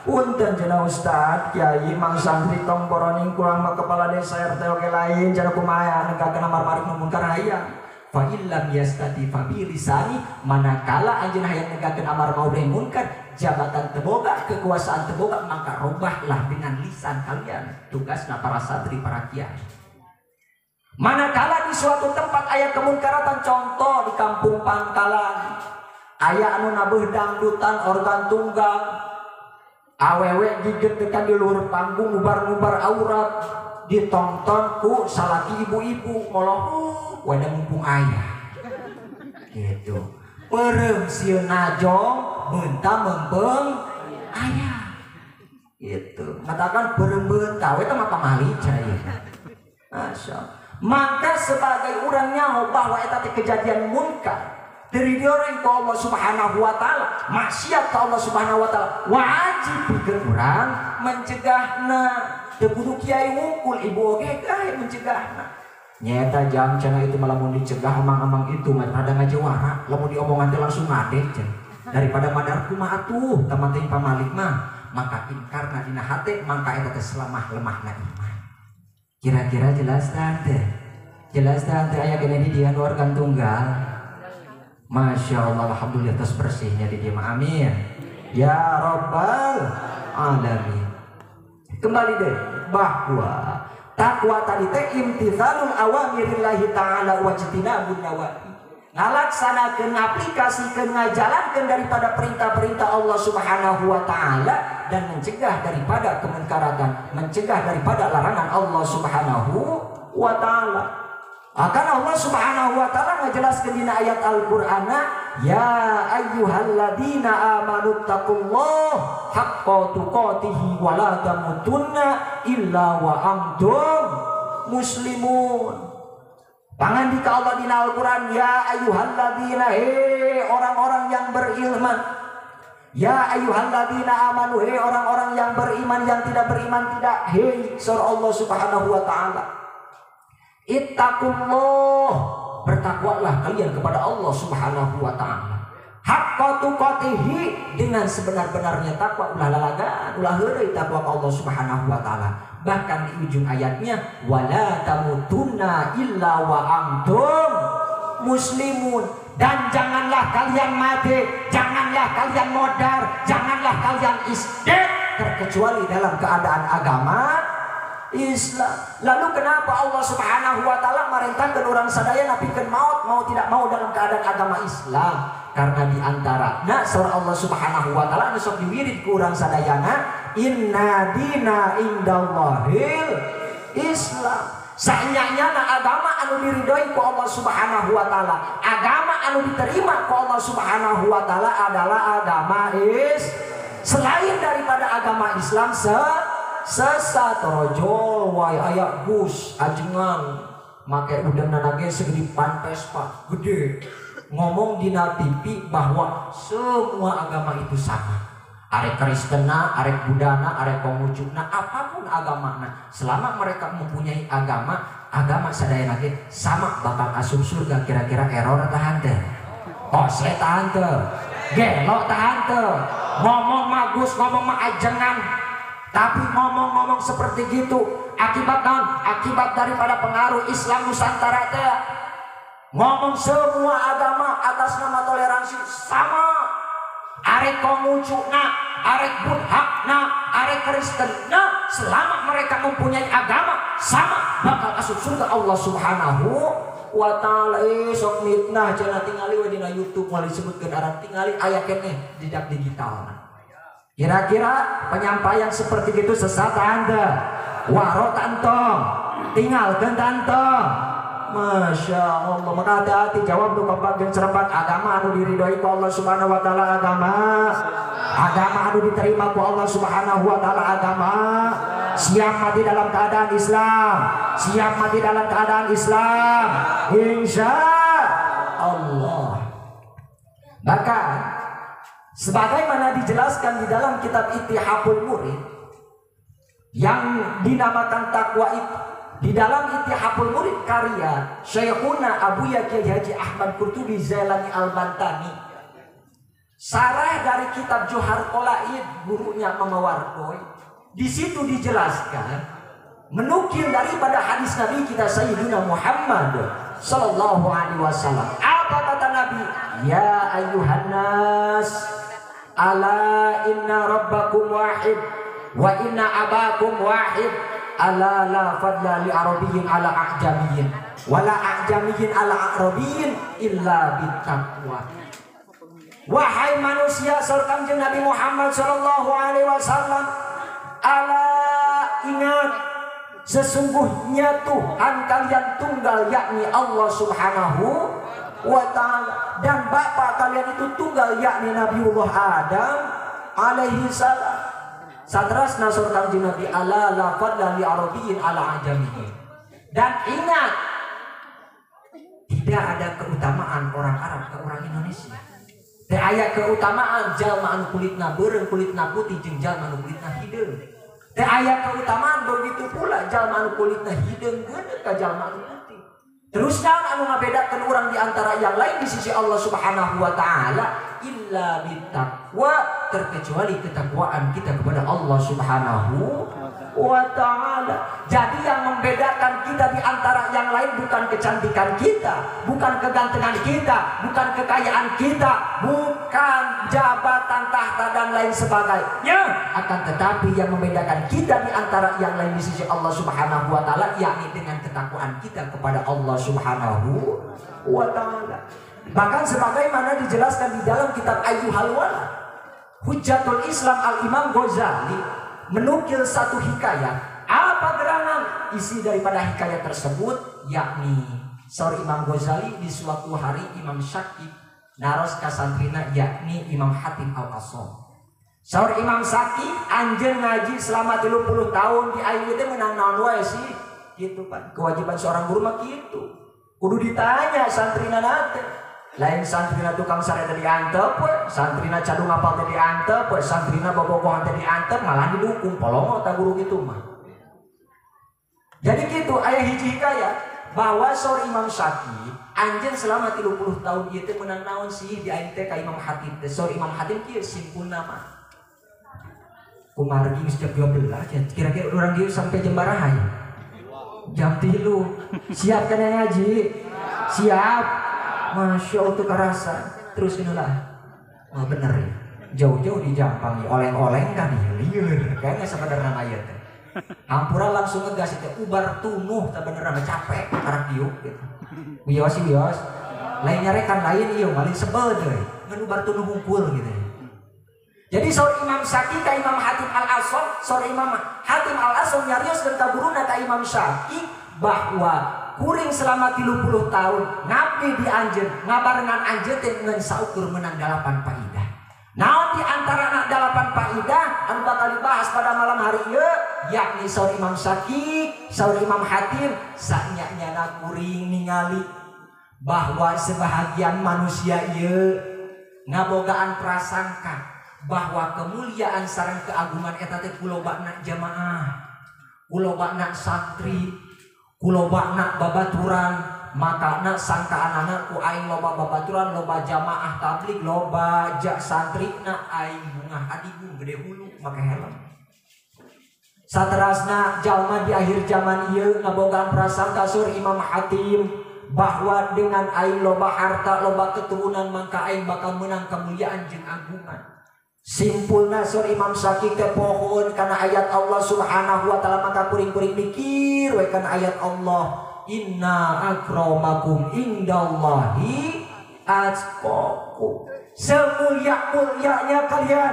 Punten cenah ustad, kiai, mang santri tong boroning kurang mah kepala desa RT oge lain cenah kumaha negakeun amar ma'ruf nahi munkar hayang. Fa illam yastati fa bi lisani, manakala anjeun hayang negakeun amar ma'ruf nahi munkar, jabatan teboga, kekuasaan teboga, maka robahlah dengan lisan kalian. Tugasna para santri, para kiai. Manakala di suatu tempat aya kemunkaratan, contoh di kampung Pangkalan aya anu nabuh dangdutan organ tunggal, awewe digetekan di luhur panggung ngubar-ngubar aurat, ditonton ku salaki ibu-ibu ngoloh wadah mumpung aya gitu, peureum sieun najong beunta meungpeung aya gitu, katakan peureum beunta we teh mah pamali cenah ieu. Masya. Maka sebagai urang nyaho bahwa eta teh kejadian munkar dari dioreng ke Allah Subhanahu wa ta'ala, maksiat ke Allah Subhanahu wa ta'ala, wajib pikeun urang mencegahna. Teu kudu kiai wungkul, ibu oge gae mencegahna. Nyata jam cenah itu malah mun dicegah amang-amang itu mah rada ngajawara, lamun diomongan teh langsung ngadeg cenah. Daripada madar kumaha atuh taman teh pamalik mah, maka ingkarna dina hate mangka eta teh selemah lemahna iman. Kira-kira jelas tante? Jelas tante aya gene di dia organ tunggal. Masya Allah, alhamdulillah tos bersihnya di dia. Amin ya robbal alamin. Kembali deh bahwa takwa tadi teh imtithalul awamirillahi ta'ala wajtinabun nawahi, ngalaksanakeun, ngaplikasikeun, ngajalankeun daripada perintah-perintah Allah Subhanahu wa ta'ala dan mencegah daripada kemunkaratan, mencegah daripada larangan Allah Subhanahu wa ta'ala. Akan Allah Subhanahu wa ta'ala ngajelaskeun dina ayat Al-Qur'ana, ya ayyuhalladzina amanu taqullaha haqqa tuqatih wa la tamutunna illa wa antum muslimun. Pangandika Allah dina Al-Qur'an, ya ayyuhalladzina, he orang-orang yang beriman. Ya ayyuhalladzina amanu, he orang-orang yang beriman, yang tidak beriman tidak, he surah Allah Subhanahu wa taala. Ittaqullah, bertakwalah kalian kepada Allah Subhanahu wa taala. Haqqa tuqatihi, dengan sebenar-benarnya takwa, ulah lalagaan, ulah heureuy takwa ka Allah Subhanahu wa taala. Bahkan di ujung ayatnya wala tamutunna illa wa antum muslimun, dan janganlah kalian mati, janganlah kalian modar, janganlah kalian istik terkecuali dalam keadaan agama Islam. Lalu kenapa Allah Subhanahu wa taala merintahkan orang sadaya napikeun maut mau tidak mau dalam keadaan agama Islam? Karena di antara nah surah Allah Subhanahu wa taala anu sok diwirid ku urang sadayana, inna dina indallahil Islam. Saenyanya agama anu diridhoi ku Allah Subhanahu wa taala, agama anu diterima ku Allah Subhanahu wa taala adalah agama Islam. Selain daripada agama Islam sesat. Rojol wae aya Gus ajengan make udangna ge segede pan Vespa gede, ngomong dina TV bahwa semua agama itu sama. Arek Kristena, arek Buddhana, arek Konghucuna, apapun agamana, selama mereka mempunyai agama, agama sadayana ge sama bakal asup surga. Kira-kira error tah henteu? Kose tah henteu? Gelo tah henteu? Ngomong mah Gus, ngomong mah ajengan, tapi ngomong-ngomong seperti gitu akibat naon? Akibat daripada pengaruh Islam Nusantara teh. Ngomong semua agama atas nama toleransi sama. Arek Konghucuna, arek Buddhana, arek Kristenna, selama mereka mempunyai agama sama bakal asup surga Allah Subhanahu wa taala. Sok mitnah cenah tingali we dina YouTube moal disebutkeun aran, tingali aya keneh jejak digital. Kira-kira penyampaian seperti itu sesat anda, waro tantong, tinggalkan tantong. Masya Allah, maka hati-hati jawab nu kompak jeung serempak. Agama anu diridhoi ku Allah Subhanahu wa taala agama, agama anu diterima ku Allah Subhanahu wa taala agama. Siap mati dalam keadaan Islam, siap mati dalam keadaan Islam, insya Allah. Bahkan sebagaimana dijelaskan di dalam kitab Ittihaful Murid yang dinamakan takwa itu, di dalam Ittihaful Murid karya Syekhuna Abu Yaqil Haji Ahmad Qurtubi Zailani Al-Bantani, sarah dari kitab Johar Qolaid gurunya Mama Wardoy, di situ dijelaskan menukil daripada hadis Nabi kita Sayyidina Muhammad sallallahu alaihi wasallam. Apa kata Nabi? Ya ayyuhan nas, ala inna rabbakum wahid wa inna abakum wahid, ala la fadla li arabiyyin ala a'jamiyyin wala a'jamiyyin ala arabiyyin illa bittaqwa. Wahai manusia, saur Kanjeng Nabi Muhammad sallallahu alaihi wasallam, ala ingat, sesungguhnya Tuhan kalian tunggal yakni Allah Subhanahu wa taala, dan bapak kalian itu tunggal yakni Nabiullah Adam alaihi salam. Satrasna saur Kanjeng Nabi, ala la fadla li arabiyyin ala ajamiyyin. Dan ingat, tidak ada keutamaan orang Arab ke orang Indonesia. Teu aya keutamaan jalma anu kulitna beureum, kulitna putih jeung jalma anu kulitna hideung. Teu aya keutamaan begitu pula jalma anu kulitna hideung geuneut ka jalma anu putih. Terus naon anu ngabedakeun urang di antara yang lain di sisi Allah Subhanahu wa taala? Illa bittaqwa, terkecuali ketakwaan kita kepada Allah Subhanahu wa taala. Jadi yang membedakan kita di antara yang lain bukan kecantikan kita, bukan kegantengan kita, bukan kekayaan kita, bukan jabatan, tahta dan lain sebagainya. Akan tetapi yang membedakan kita di antara yang lain di sisi Allah Subhanahu wa taala yakni dengan ketakwaan kita kepada Allah Subhanahu wa taala. Bahkan sebagaimana dijelaskan di dalam kitab Ayyuhal Walad, Hujjatul Islam Al-Imam Ghazali menukil satu hikayat. Apa gerangan isi daripada hikayat tersebut? Yakni saur Imam Ghazali, di suatu hari Imam Syakib Naros ka santrina yakni Imam Hatim Al-Qassam. Saur Imam Syaqiq anjeun ngaji selama 30 tahun di aing teh menang naon wae sih gitu Pak. Kewajiban seorang guru mah kitu. Kudu ditanya santrina nate. Lain santrina tukang sare teh diantep we, santrina cadung apal teh diantep we, santrina bobogohan teh diantep malah didukung polongo ta guru kitu mah. Jadi gitu aya hiji hikayat bahwa saur Imam Syaqiq anjeun selama 30 tahun ieu teh menang naon sih di aing teh ka Imam Hatim teh. Saur Imam Hatim kieu simpulna mah. Kumargi geus jam 12 ya, kira-kira urang dieu sampai jam baraha ya? Jam 3. Siap kan ngaji? Siap. Masya Allah tuh karasa. Terus inilah. Wah bener ya. Jauh-jauh di Jampang ya oleng-oleng kan ya lieur. Kayaknya sebenarnya mah ieu teh. Hampura langsung ngegas itu ubar tunuh tak bener mah capek karak diuk gitu. Wios wios. Lain nyarekan lain ieu malin sebel deui. Ngan ubar tunuh hungkul gitu. Jadi saur Imam Syaqiq ka Imam Hatim Al-Asom, saur Imam Hatim Al-Asom nyarioskeun ka guruna ka Imam Syaqiq bahwa kuring selama 30 tahun ngabdi di anjeun, ngabarengan anjeun teh ngan saukur menang 8 faidah. Naon di antara 8 faidah anu bakal dibahas pada malam hari ieu yakni saur Imam Syaqiq, saur Imam Hatim sanya-nyana kuring ningali bahwa sebahagian manusia ieu ngabogaan prasangka bahwa kemuliaan sareng keagungan eta teh kulobana jamaah, kulobana santri, kulobana babaturan, makana sangkaanana ku aing loba babaturan, loba jamaah tablig, loba jak santrina aing bungah adigung gede hulu make helm. Saterasna jalma di akhir zaman ieu ngabogaan prasangka sur Imam Hatim bahwa dengan aing loba harta, loba keturunan mangka aing bakal menang kemuliaan jeung agungan. Simpulna sur Imam Syaqiq teh pohon kana ayat Allah Subhanahu wa taala maka kuring-kuring mikir we kana ayat Allah inna akramakum indallahi atqakum. Semulia-mulianya kalian,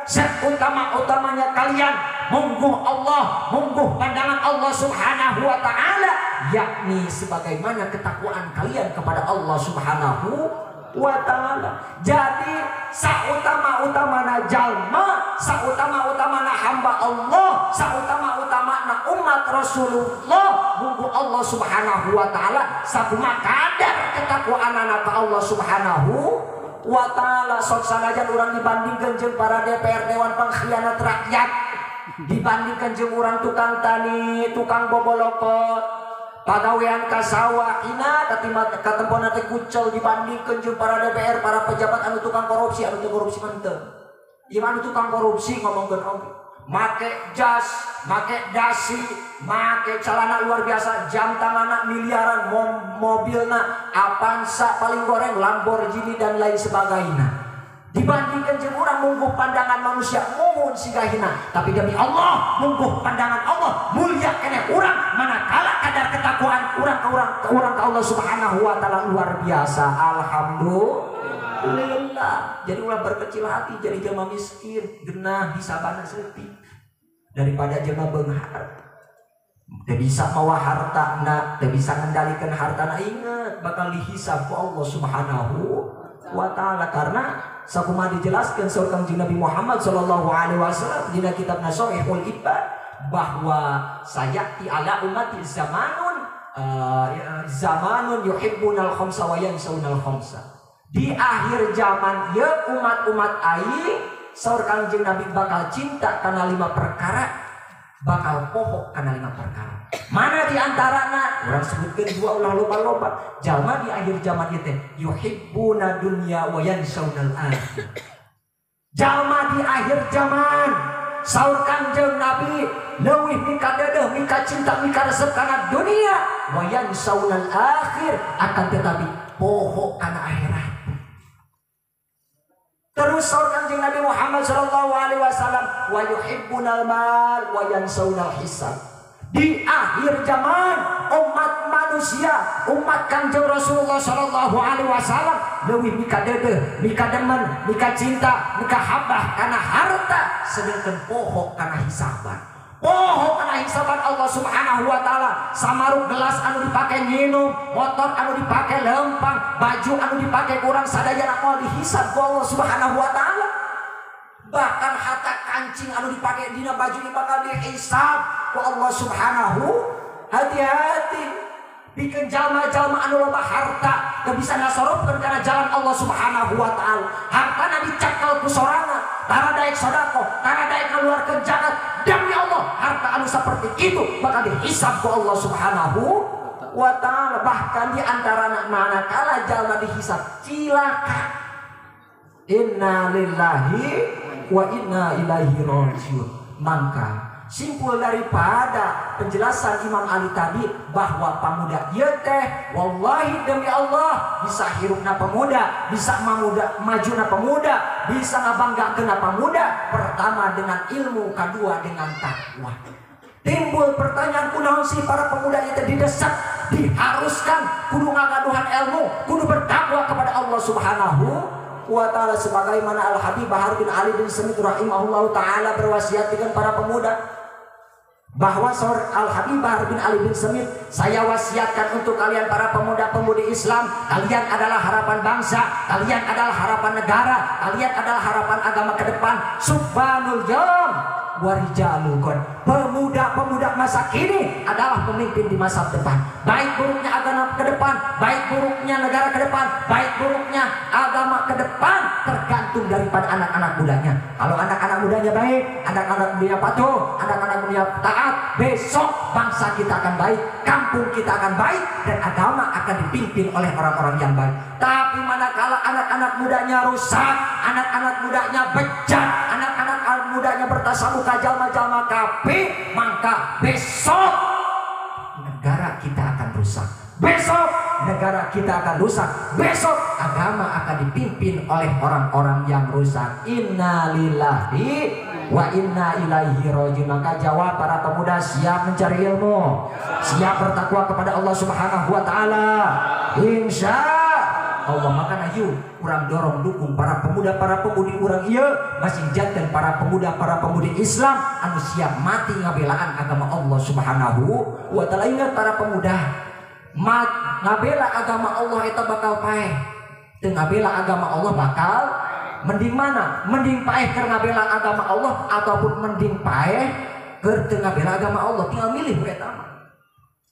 seutama-utamanya kalian mungguh Allah, mungguh pandangan Allah Subhanahu wa taala yakni sebagaimana ketakwaan kalian kepada Allah Subhanahu wa ta'ala. Jadi sautama-utamana jalma, sautama-utamana hamba Allah, sautama-utamana umat Rasulullah munggu Allah Subhanahu wa ta'ala sakumaha kadar ketakwaanana ka Allah Subhanahu wa ta'ala. Sok sanajan urang dibandingkeun jeung para DPR Dewan Pengkhianat Rakyat, dibandingkeun jeung urang tukang tani, tukang bobolokot, pagawean ka sawah ina katempona teh kucel dibandingkeun jeung para DPR, para pejabat anu tukang korupsi, anu teu korupsi mah henteu. Ieu anu tukang korupsi ngomongkeun oge. Make jas, make dasi, make celana luar biasa, jam tanganna miliaran, mobilna Avanza paling goreng, Lamborghini dan lain sebagainya. Dibandingkan jeung urang mungguh pandangan manusia muhun siga hina, tapi demi Allah mungguh pandangan Allah mulia keneh urang manakala kadar ketakwaan urang ka urang ka urang ka Allah Subhanahu wa taala luar biasa. Alhamdulillah. Jadi ulah berkecil hati jadi jelema miskin genah hisabana seutik daripada jelema beunghar. Teu bisa mawa hartana, teu bisa ngendalikeun hartana, ingat bakal dihisab ku Allah Subhanahu wa ta'ala. Karena sakumaha dijelaskan saur Kangjeng Nabi Muhammad sallallahu alaihi wasallam dina kitab Nasaihul Ibad bahwa sayati ala ummati zamanun zamanun yuhibbunal khamsa wa yansaunal khamsa. Di akhir zaman ieu umat-umat aing saur Kangjeng Nabi bakal cinta kana 5 perkara, bakal poho kana 5 perkara. Mana di antarana? Urang sebutkeun dua ulah loba-loba. Jalma di akhir zaman ieu teh yuhibbuna dunya wa yansaunal akhir. Jalma di akhir zaman saur Kangjeng Nabi leuwih mika dedeuh, mika cinta, mika resep kana dunia wa yansaunal akhir, akan tetapi poho kana akhirat. Terus saur Kangjeng Nabi Muhammad sallallahu alaihi wasallam wa yuhibbunal mal wa yansaunal hisab. Di akhir zaman umat manusia, umat Kangjeng Rasulullah sallallahu alaihi wasallam leuwih mika dedeuh, mika demen, mika cinta, mika habah kana harta, sedangkan poho kana hisaban. Poho kana hisaban Allah Subhanahu wa taala. Samaruk gelas anu dipake nginum, motor anu dipake lempang, baju anu dipake kurang sadayana moal dihisab ku Allah Subhanahu wa taala. Bahkan hatta kancing anu dipake dina baju ini bakal dihisab ku Allah Subhanahu. Hati-hati bikin jalma-jalma anu loba harta teu bisa ngasorobkeun kana jalan Allah Subhanahu wa taala. Hartana dicekel ku sorangan, tara daek sedekah, tara daek ngaluarkeun zakat. Demi Allah, harta anu seperti itu bakal dihisab ku Allah Subhanahu wa taala. Bahkan di antara manakala jalma dihisab cilaka. Inna lillahi wa inna ilaihi rajiun. Mangka simpul daripada penjelasan Imam Ali tadi bahwa pemuda ieu teh wallahi demi Allah bisa hirupna pemuda, bisa majuna pemuda, bisa ngabanggakeunna pemuda, pertama dengan ilmu, kedua dengan takwa. Timbul pertanyaan kunaon sih para pemuda itu didesak, diharuskan kudu ngagaduhan ilmu, kudu bertakwa kepada Allah Subhanahu wa ta'ala, sebagaimana Al Habib Bahar bin Ali bin Smith rahimahullahu ta'ala berwasiat dengan para pemuda bahwa Al Habib Bahar bin Ali bin Smith, saya wasiatkan untuk kalian para pemuda-pemudi Islam, kalian adalah harapan bangsa, kalian adalah harapan negara, kalian adalah harapan agama ke depan. Subhanul yaum warijalul qad. Pemuda-pemuda masa kini adalah pemimpin di masa depan. Baik buruknya agama ke depan, baik buruknya negara ke depan, baik buruknya agama ke depan tergantung daripada anak-anak mudanya. Kalau anak-anak mudanya baik, anak-anak mudanya patuh, anak-anak mudanya taat, besok bangsa kita akan baik, kampung kita akan baik, dan agama akan dipimpin oleh orang-orang yang baik. Tapi manakala anak-anak mudanya rusak, anak-anak mudanya bejat, anak-anak mudanya bertasawuf jalma-jalma kafir, maka besok negara kita akan rusak. Besok negara kita akan rusak. Besok agama akan dipimpin oleh orang-orang yang rusak. Innalillahi wa inna ilaihi rajiun. Maka jawab para pemuda, siap mencari ilmu, siap bertakwa kepada Allah Subhanahu wa taala. Insya Allah. Maka ayo urang dorong dukung para pemuda para pemudi urang ieu masih janten para pemuda para pemudi Islam anu siap mati ngabelaan agama Allah Subhanahu wa taala. Ingat para pemuda, ngabela agama Allah eta bakal paeh, teu ngabela agama Allah bakal mending mana? Mending paeh keur ngabela agama Allah ataupun mending paeh keur teu ngabela agama Allah, tinggal milih we eta mah.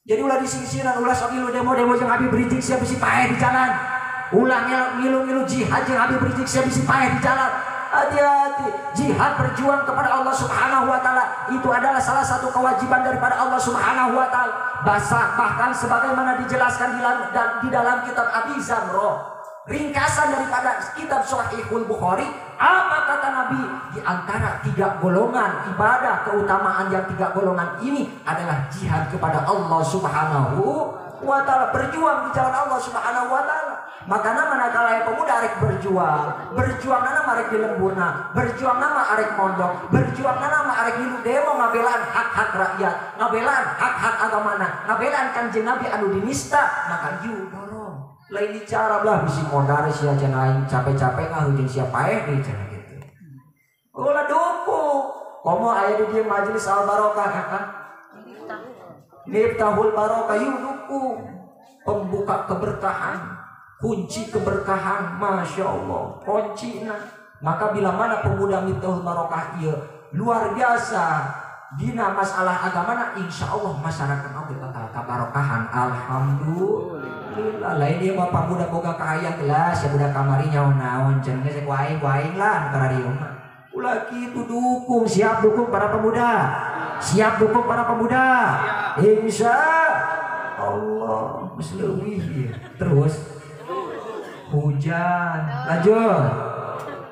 Jadi ulah disingsiran, ulah sok ngilu demo-demo jeung Habib Rizik siap bisi paeh di jalan. Ulah ngilu-ngilu jihad jeung Habib Rizik siap bisi paeh di jalan. Hati-hati, jihad berjuang kepada Allah Subhanahu wa taala itu adalah salah satu kewajiban daripada Allah Subhanahu wa taala. Bahkan sebagaimana dijelaskan di dalam kitab Abi Zamroh, ringkasan daripada kitab Sahihul Bukhari, apa kata Nabi? Di antara tiga golongan ibadah, keutamaan yang tiga golongan ini adalah jihad kepada Allah Subhanahu wa taala, berjuang di jalan Allah Subhanahu wa taala. Makana manakala pemuda arek berjuang, berjuang nana arek di lemburna, berjuang nama arek mondok, berjuang nana arek ngilu demo ngabelaan hak-hak rakyat, ngabelaan hak-hak agamana, ngabelaan Kanjeng Nabi anu dinista, maka yuk dorong. Lain bicara belah bisi modar sia cenah aing capek-capek ngahujeun sia paeh deui cenah kitu. Ulah dukung. Komo aya di dieu majelis Al Barokah, Miftahul Barokah, yuk dukung. Pembuka keberkahan, kunci keberkahan, masya Allah, kunci nah. Maka bila mana pemuda Miftahul Barokah ieu luar biasa dina masalah agama, insya Allah masyarakat oge bakal kabarokahan. Alhamdulillah. Lain ieu mah pemuda boga kahayang gelas ya budak kamari nyaon-naon cenah geus waing-waing lah nu kararieu mah. Ulah kitu, dukung, siap dukung para pemuda. Siap dukung para pemuda. Insya Allah, geus leuwih terus hujan, lanjut.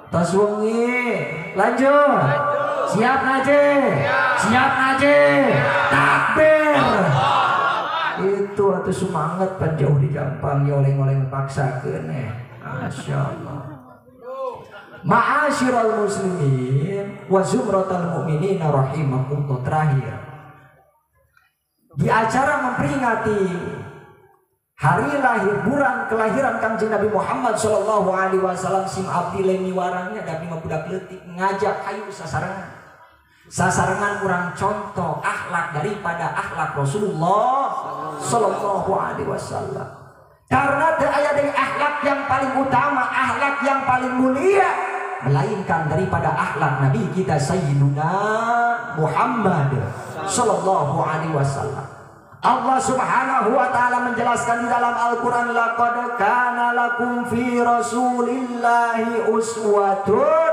Tos wengi, lanjut. Siap ngaji, siap ngaji. Takbir. Itu atuh semangat pan jauh di Jampang ya oleng-oleng paksakeun eh. Masya Allah. Ma'asyiral muslimin wa zumratal mu'minina rahimakumullah. Terakhir, di acara memperingati hari lahir bulan kelahiran Kanjeng Nabi Muhammad sallallahu alaihi wasallam, sim abdi lain miwarangnya tapi mah budak leutik ngajak hayu sasarengan. Sasarengan kurang contoh akhlak daripada akhlak Rasulullah Sallallahu Alaihi Wasallam. Karena teu aya deui akhlak yang paling utama, akhlak yang paling mulia melainkan daripada akhlak Nabi kita Sayyiduna Muhammad Sallallahu Alaihi Wasallam. Allah Subhanahu wa taala menjelaskan di dalam Al-Qur'an, laqad kana lakum fi rasulillahi uswatun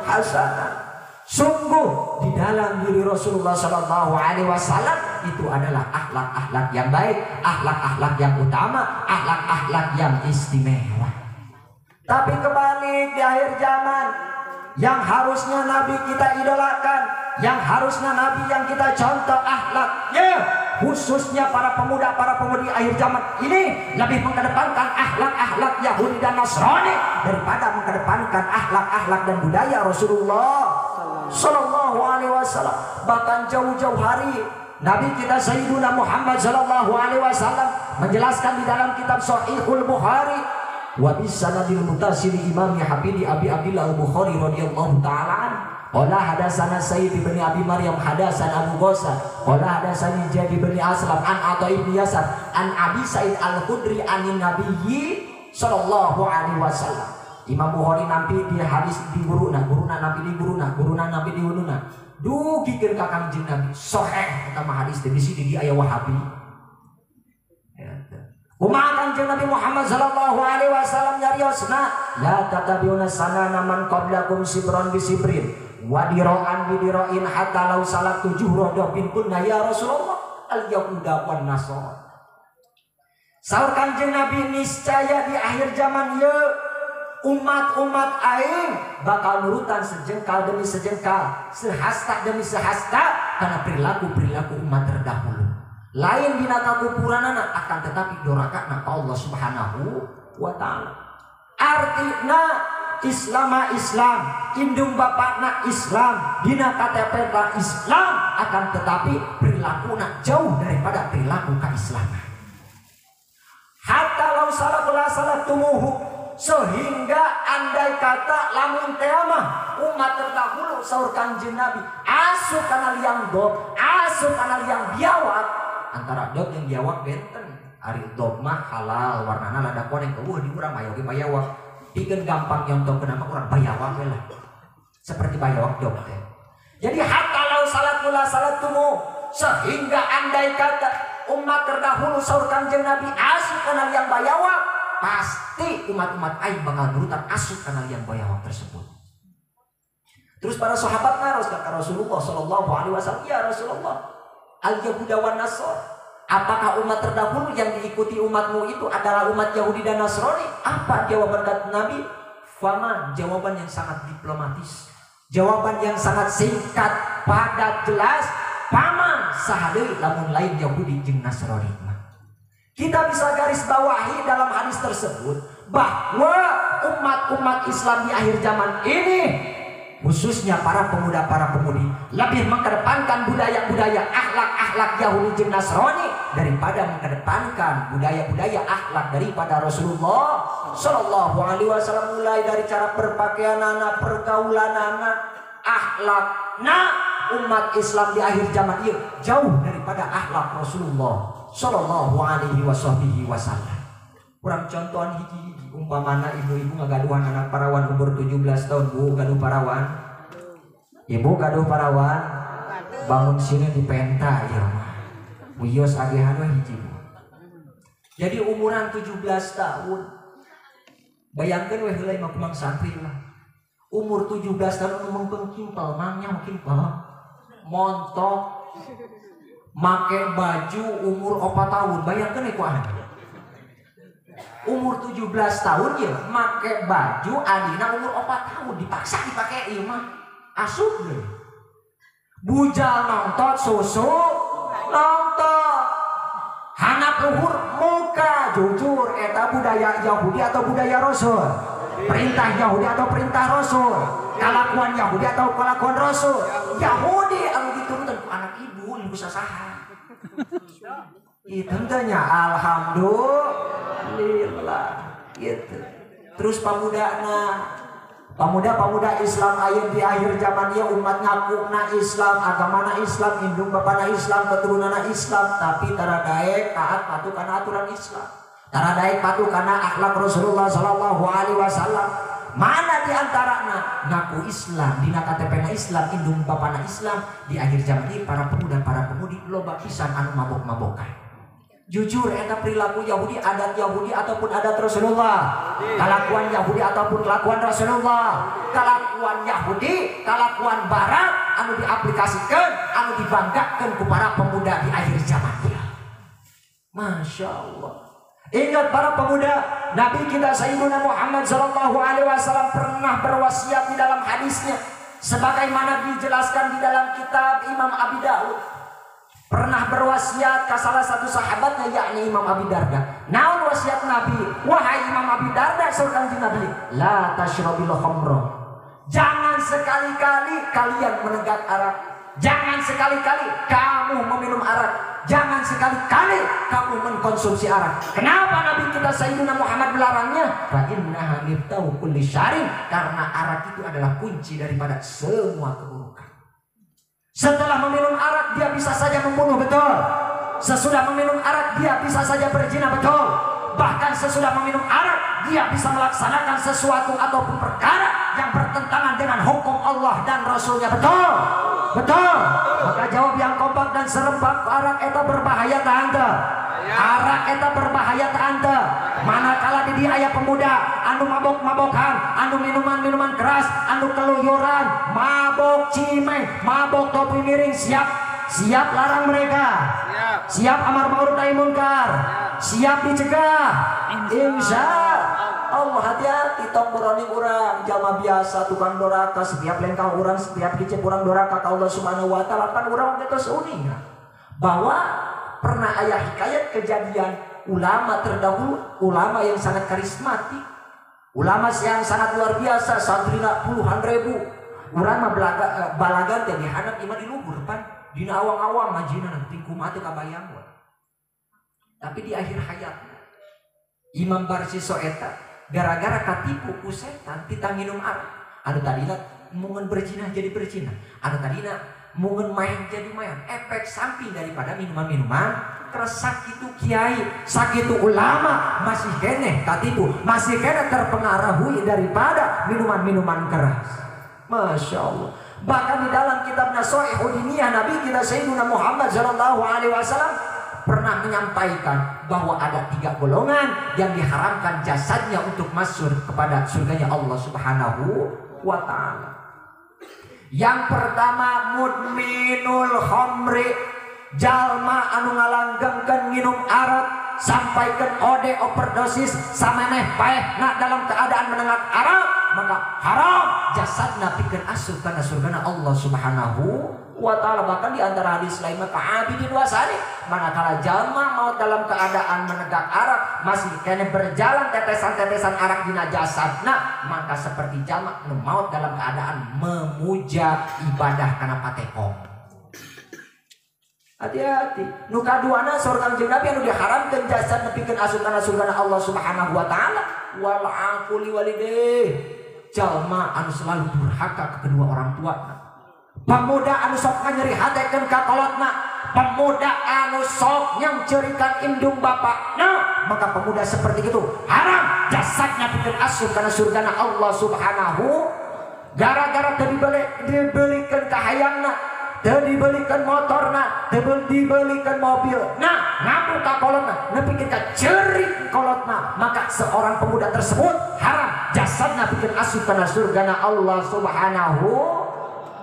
hasanah. Sungguh di dalam diri Rasulullah Sallallahu Alaihi Wasallam itu adalah akhlak-akhlak yang baik, akhlak-akhlak yang utama, akhlak-akhlak yang istimewa. Tapi kebalik di akhir zaman, yang harusnya Nabi kita idolakan, yang harusnya Nabi yang kita contoh akhlaknya, khususnya para pemuda, para pemudi akhir zaman ini lebih mengedepankan akhlak-akhlak Yahudi dan Nasrani daripada mengedepankan akhlak-akhlak dan budaya Rasulullah Sallallahu Alaihi Wasallam. Bahkan jauh-jauh hari Nabi kita Sayyiduna Muhammad Sallallahu Alaihi Wasallam menjelaskan di dalam kitab Sahihul Bukhari wa bisanadil mutasili Imam Habibie Abi Abdillah Al-Bukhari radhiyallahu taala an. Qala hadatsana Sayyid bin Abi Maryam hadatsana Abu Ghazal qala hadatsani Jabir bin Aslam an Atha ibn Yasar an Abi Sa'id Al-Khudri anin Nabiyyi sallallahu alaihi wasallam. Imam Bukhari nampi di hadis di guruna, guruna nampi di guruna, guruna nampi di guruna. Dugikeun ka Kangjeng Nabi sahih eta mah hadis teh bisi di aya Wahabi. Kumaha Kangjeng Nabi Muhammad sallallahu alaihi wasallam nyariosna, la tatabiuna sanana man qablakum sibron bi sibrin wa dira'an bi dira'in hatta law salatu juhra bin kunna ya Rasulullah al yahuda wan nasara. Saur Kangjeng Nabi niscaya di akhir zaman ieu umat-umat aing bakal nurutan sejengkal demi sejengkal, sehasta demi sehasta karena perilaku-perilaku umat terdahulu. Lain dina kakupuranana akan tetapi dorakana ka Allah Subhanahu wa taala. Artina Islam Islam, indung bapakna Islam, dina KTP na Islam, akan tetapi perilakuna jauh daripada perilaku keislaman. Hatta law salah salah tumuhu, sehingga andai kata lamun teamah umat terdahulu saur Kangjeng Nabi asup kana liang dob, asup kana liang biawak. Antara dob jeung biawak benten. Ari dob mah halal warnana lada koneng eueuh di urang mah oge bayawak. Pikeun gampang nyontohkeun mah urang bayawak we lah. Seperti bayawak dob teh. Jadi hatta law salatula salatumu, sehingga andai kata umat terdahulu saur Kangjeng Nabi asup kana liang bayawak, pasti umat-umat aing bakal nurutan asup kana liang bayawak tersebut. Terus para sahabat ngaros ka Rasulullah sallallahu alaihi wasallam, ya Rasulullah, al Yahuda wan Nasara, apakah umat terdahulu yang diikuti umatmu itu adalah umat Yahudi dan Nasrani? Apa jawaban kata Nabi? Faman, jawaban yang sangat diplomatis, jawaban yang sangat singkat, padat, jelas. Paman saha deui lamun lain Yahudi jeung Nasrani. Kita bisa garis bawahi dalam hadis tersebut bahwa umat-umat Islam di akhir zaman ini, khususnya para pemuda-para pemudi, lebih mengedepankan budaya-budaya akhlak-akhlak Yahudi jeung Nasrani daripada mengedepankan budaya-budaya akhlak daripada Rasulullah Sallallahu Alaihi Wasallam. Mulai dari cara berpakaian anak, pergaulan anak, akhlakna umat Islam di akhir zaman ini jauh daripada akhlak Rasulullah Sallallahu Alaihi Wasallam. Kurang contohan hiji-hiji, umpamana ibu-ibu ngagaduhan anak parawan umur 17 tahun, bu gaduh parawan, ibu gaduh parawan, bangun sini di penta ya mah, wios agehan we hiji. Jadi umuran 17 tahun, bayangkan we heula mah kumang santri lah. Umur 17 tahun anu mengpeng kimpal, mangnya kimpal, montok, make baju umur 4 tahun, bayangkan we ku aing. Umur 17 tahun ya make baju adina umur 4 tahun dipaksa dipakai ieu mah asup deui. Bujal nonton susu nonton hanap luhur muka, jujur eta budaya Yahudi atau budaya Rasul, perintah Yahudi atau perintah Rasul, kalakuan Yahudi atau kalakuan Rasul. Yahudi anu diturunkan ku anak ibu ibu sasaha. Itu tentunya alhamdulillah gitu. Terus pamudana Pemuda-pemuda Islam ayeuna di akhir zaman ieu umat ngakuna Islam, agamana Islam, indung bapana Islam, keturunanna Islam, tapi tara daek taat patuh kana aturan Islam. Tara daek patuh kana akhlak Rasulullah sallallahu alaihi wasallam. Mana di antarana ngaku Islam, dina KTP-na Islam, indung bapana Islam, di akhir zaman ini para pemuda para pemudi loba pisan anu mabok-mabokan. Jujur eta perilaku Yahudi, adat Yahudi ataupun adat Rasulullah. Kelakuan Yahudi ataupun kelakuan Rasulullah. Kelakuan Yahudi, kelakuan Barat anu diaplikasikan, anu dibanggakan ku para pemuda di akhir zaman dia. Masya Allah. Ingat para pemuda, Nabi kita Sayyidina Muhammad sallallahu alaihi wasallam pernah berwasiat di dalam hadisnya, sebagaimana dijelaskan di dalam kitab Imam Abi Dawud. Pernah berwasiat ke salah satu sahabatnya yakni Imam Abi Darda. Naon wasiat Nabi? Wahai Imam Abi Darda, saur Kanjeng Nabi, la tashrabil khamra. Jangan sekali-kali kalian menenggak arak. Jangan sekali-kali kamu meminum arak. Jangan sekali-kali kamu mengkonsumsi arak. Kenapa Nabi kita Sayyidina Muhammad melarangnya? Fa innaha miftahu kulli syarrin, karena arak itu adalah kunci daripada semua keburukan. Setelah meminum arak dia bisa saja membunuh, betul. Sesudah meminum arak dia bisa saja berzina, betul. Bahkan sesudah meminum arak dia bisa melaksanakan sesuatu ataupun perkara yang bertentangan dengan hukum Allah dan Rasulnya, betul. Betul. Maka jawab yang kompak dan serempak, arak eta berbahaya tante. Arak eta berbahaya tante. Manakala di dia aya pemuda anu mabok-mabokan, anu minuman-minuman keras, anu keluyuran, mabok cimeng, mabok topi miring, siap siap larang mereka. Siap amar ma'ruf nahi munkar. Siap dicegah. Insya Allah. Hati-hati tong boroni urang jalma biasa tukang doraka, setiap lengkah urang, setiap kicep urang doraka ka Allah Subhanahu wa taala. Pan urang geus uning bahwa pernah ayah hikayat kejadian ulama terdahulu, ulama yang sangat karismatik, ulama yang sangat luar biasa, santrina puluhan ribu. Urang mah balagan teh dihandap imah di luhur pan, dina awang-awang ngajina nanti kumaha teu kabayang we. Tapi di akhir hayat Imam Barsiso eta gara-gara katipu ku setan titah minum arak. Anu tadina mungun berzina jadi berzina, anu tadina mungun main jadi main. Efek samping daripada minuman-minuman keras. Sakitu kiai, sakitu ulama masih keneh katipu, masih keneh terpengaruhi daripada minuman-minuman keras. Masya Allah. Bahkan di dalam kitab Nasoihul Diniyah Nabi kita Sayyidina Muhammad sallallahu alaihi wasallam pernah menyampaikan bahwa ada 3 golongan yang diharamkan jasadnya untuk masuk kepada surganya Allah Subhanahu wa taala. Yang pertama, mudminul khamri, jalma anu ngalanggengkeun minum arak sampaikeun ode overdosis samemeh paehna dalam keadaan menengak arak, maka haram jasadna pikeun asup kana surgana Allah Subhanahu wa taala. Bahkan di antara hadis lain maka abidin wasari, manakala jalma mau dalam keadaan menegak arak masih kene berjalan tetesan-tetesan arak dina jasadna, maka seperti jalma nu maut dalam keadaan memuja ibadah kana patekong. Hati-hati. Nu kaduana saur Kanjeng Nabi anu diharamkeun jasad nepikeun asup kana surgana Allah Subhanahu wa taala, wal aquli walidayh, jalma anu selalu durhaka ke kedua orang tuana. Pemuda anu sok nganyeri hatekeun ka kolotna, pemuda anu sok nyangceurikan indung bapakna, maka pemuda seperti itu haram jasadnya pikeun asup kana surgana Allah Subhanahu. Gara-gara teu dibelikeun kahayangna, teu dibelikan motorna, teu dibelikan mobil, nah ngamuk ka kolotna, nepikeun ka ceurik kolotna, maka seorang pemuda tersebut haram jasadna pikeun asup kana surgana Allah Subhanahu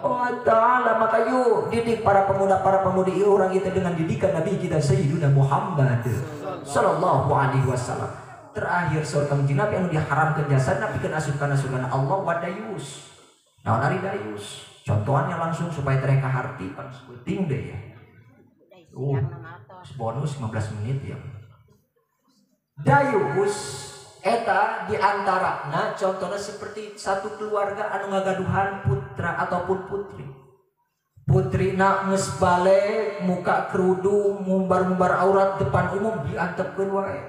wa ta'ala. Maka yuk didik para pemuda para pemudi orang itu dengan didikan Nabi kita Sayyidina Muhammad sallallahu alaihi wasallam. Terakhir saur Kanjeng Nabi anu diharamkeun jasadna pikeun asup kana surgana Allah wadayus. Naon ari dayus? Contohannya langsung supaya mereka harti pan penting deh ya. Bonus 15 menit ya. Dayus eta diantara, nah contohnya seperti satu keluarga anu ngagaduhan putra ataupun putri. Putri nak geus balik muka kerudung ngumbar-ngumbar aurat depan umum diantepkeun wae.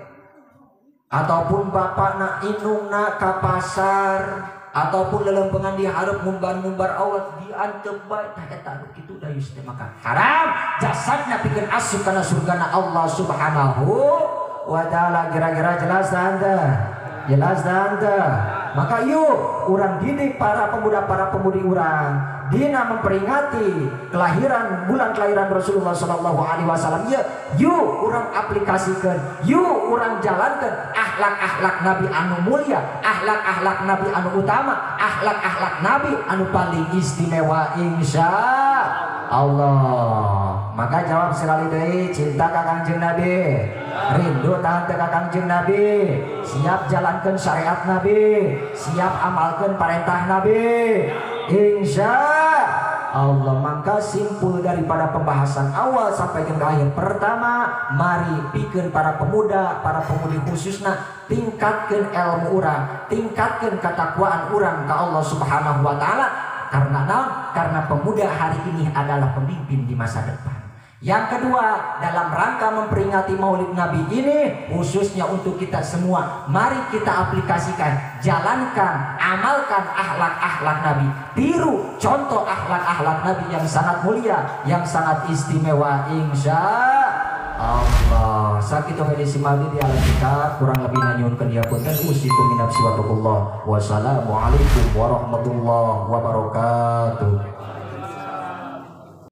Ataupun bapak nak indung nak ka pasar ataupun lelempengan di hareup ngumbar-ngumbar aurat diantep bae tah eta anu kitu dayus teh maka haram jasadna pikeun asup kana surgana Allah Subhanahu wa taala. Kira-kira jelas tante? Jelas tante? Maka yuk urang didik para pemuda para pemudi urang dina memperingati kelahiran bulan kelahiran Rasulullah Shallallahu Alaihi Wasallam. Ya, yuk urang aplikasikan, yuk urang jalankan akhlak-akhlak Nabi anu mulia, akhlak-akhlak Nabi anu utama, akhlak-akhlak Nabi anu paling istimewa insya Allah. Maka jawab sekali deui, cinta ka Kangjeng Nabi, rindu tahan ka Kangjeng Nabi, siap jalankan syariat Nabi, siap amalkan perintah Nabi, insya Allah. Maka simpul daripada pembahasan awal sampai ke akhir, pertama mari pikeun para pemuda, para pemudi khususna tingkatkan ilmu urang, tingkatkan ketakwaan urang ke Allah Subhanahu wa taala. Karena naon? Karena pemuda hari ini adalah pemimpin di masa depan. Yang kedua, dalam rangka memperingati Maulid Nabi ini khususnya untuk kita semua, mari kita aplikasikan, jalankan, amalkan akhlak-akhlak Nabi, tiru contoh akhlak-akhlak Nabi yang sangat mulia, yang sangat istimewa insya Allah. Sakitu edisi maldi di alam kita, kurang lebih nanyunkeun ya punten. Usikum min nafsi wa taqullah. Wassalamualaikum warahmatullahi wabarakatuh.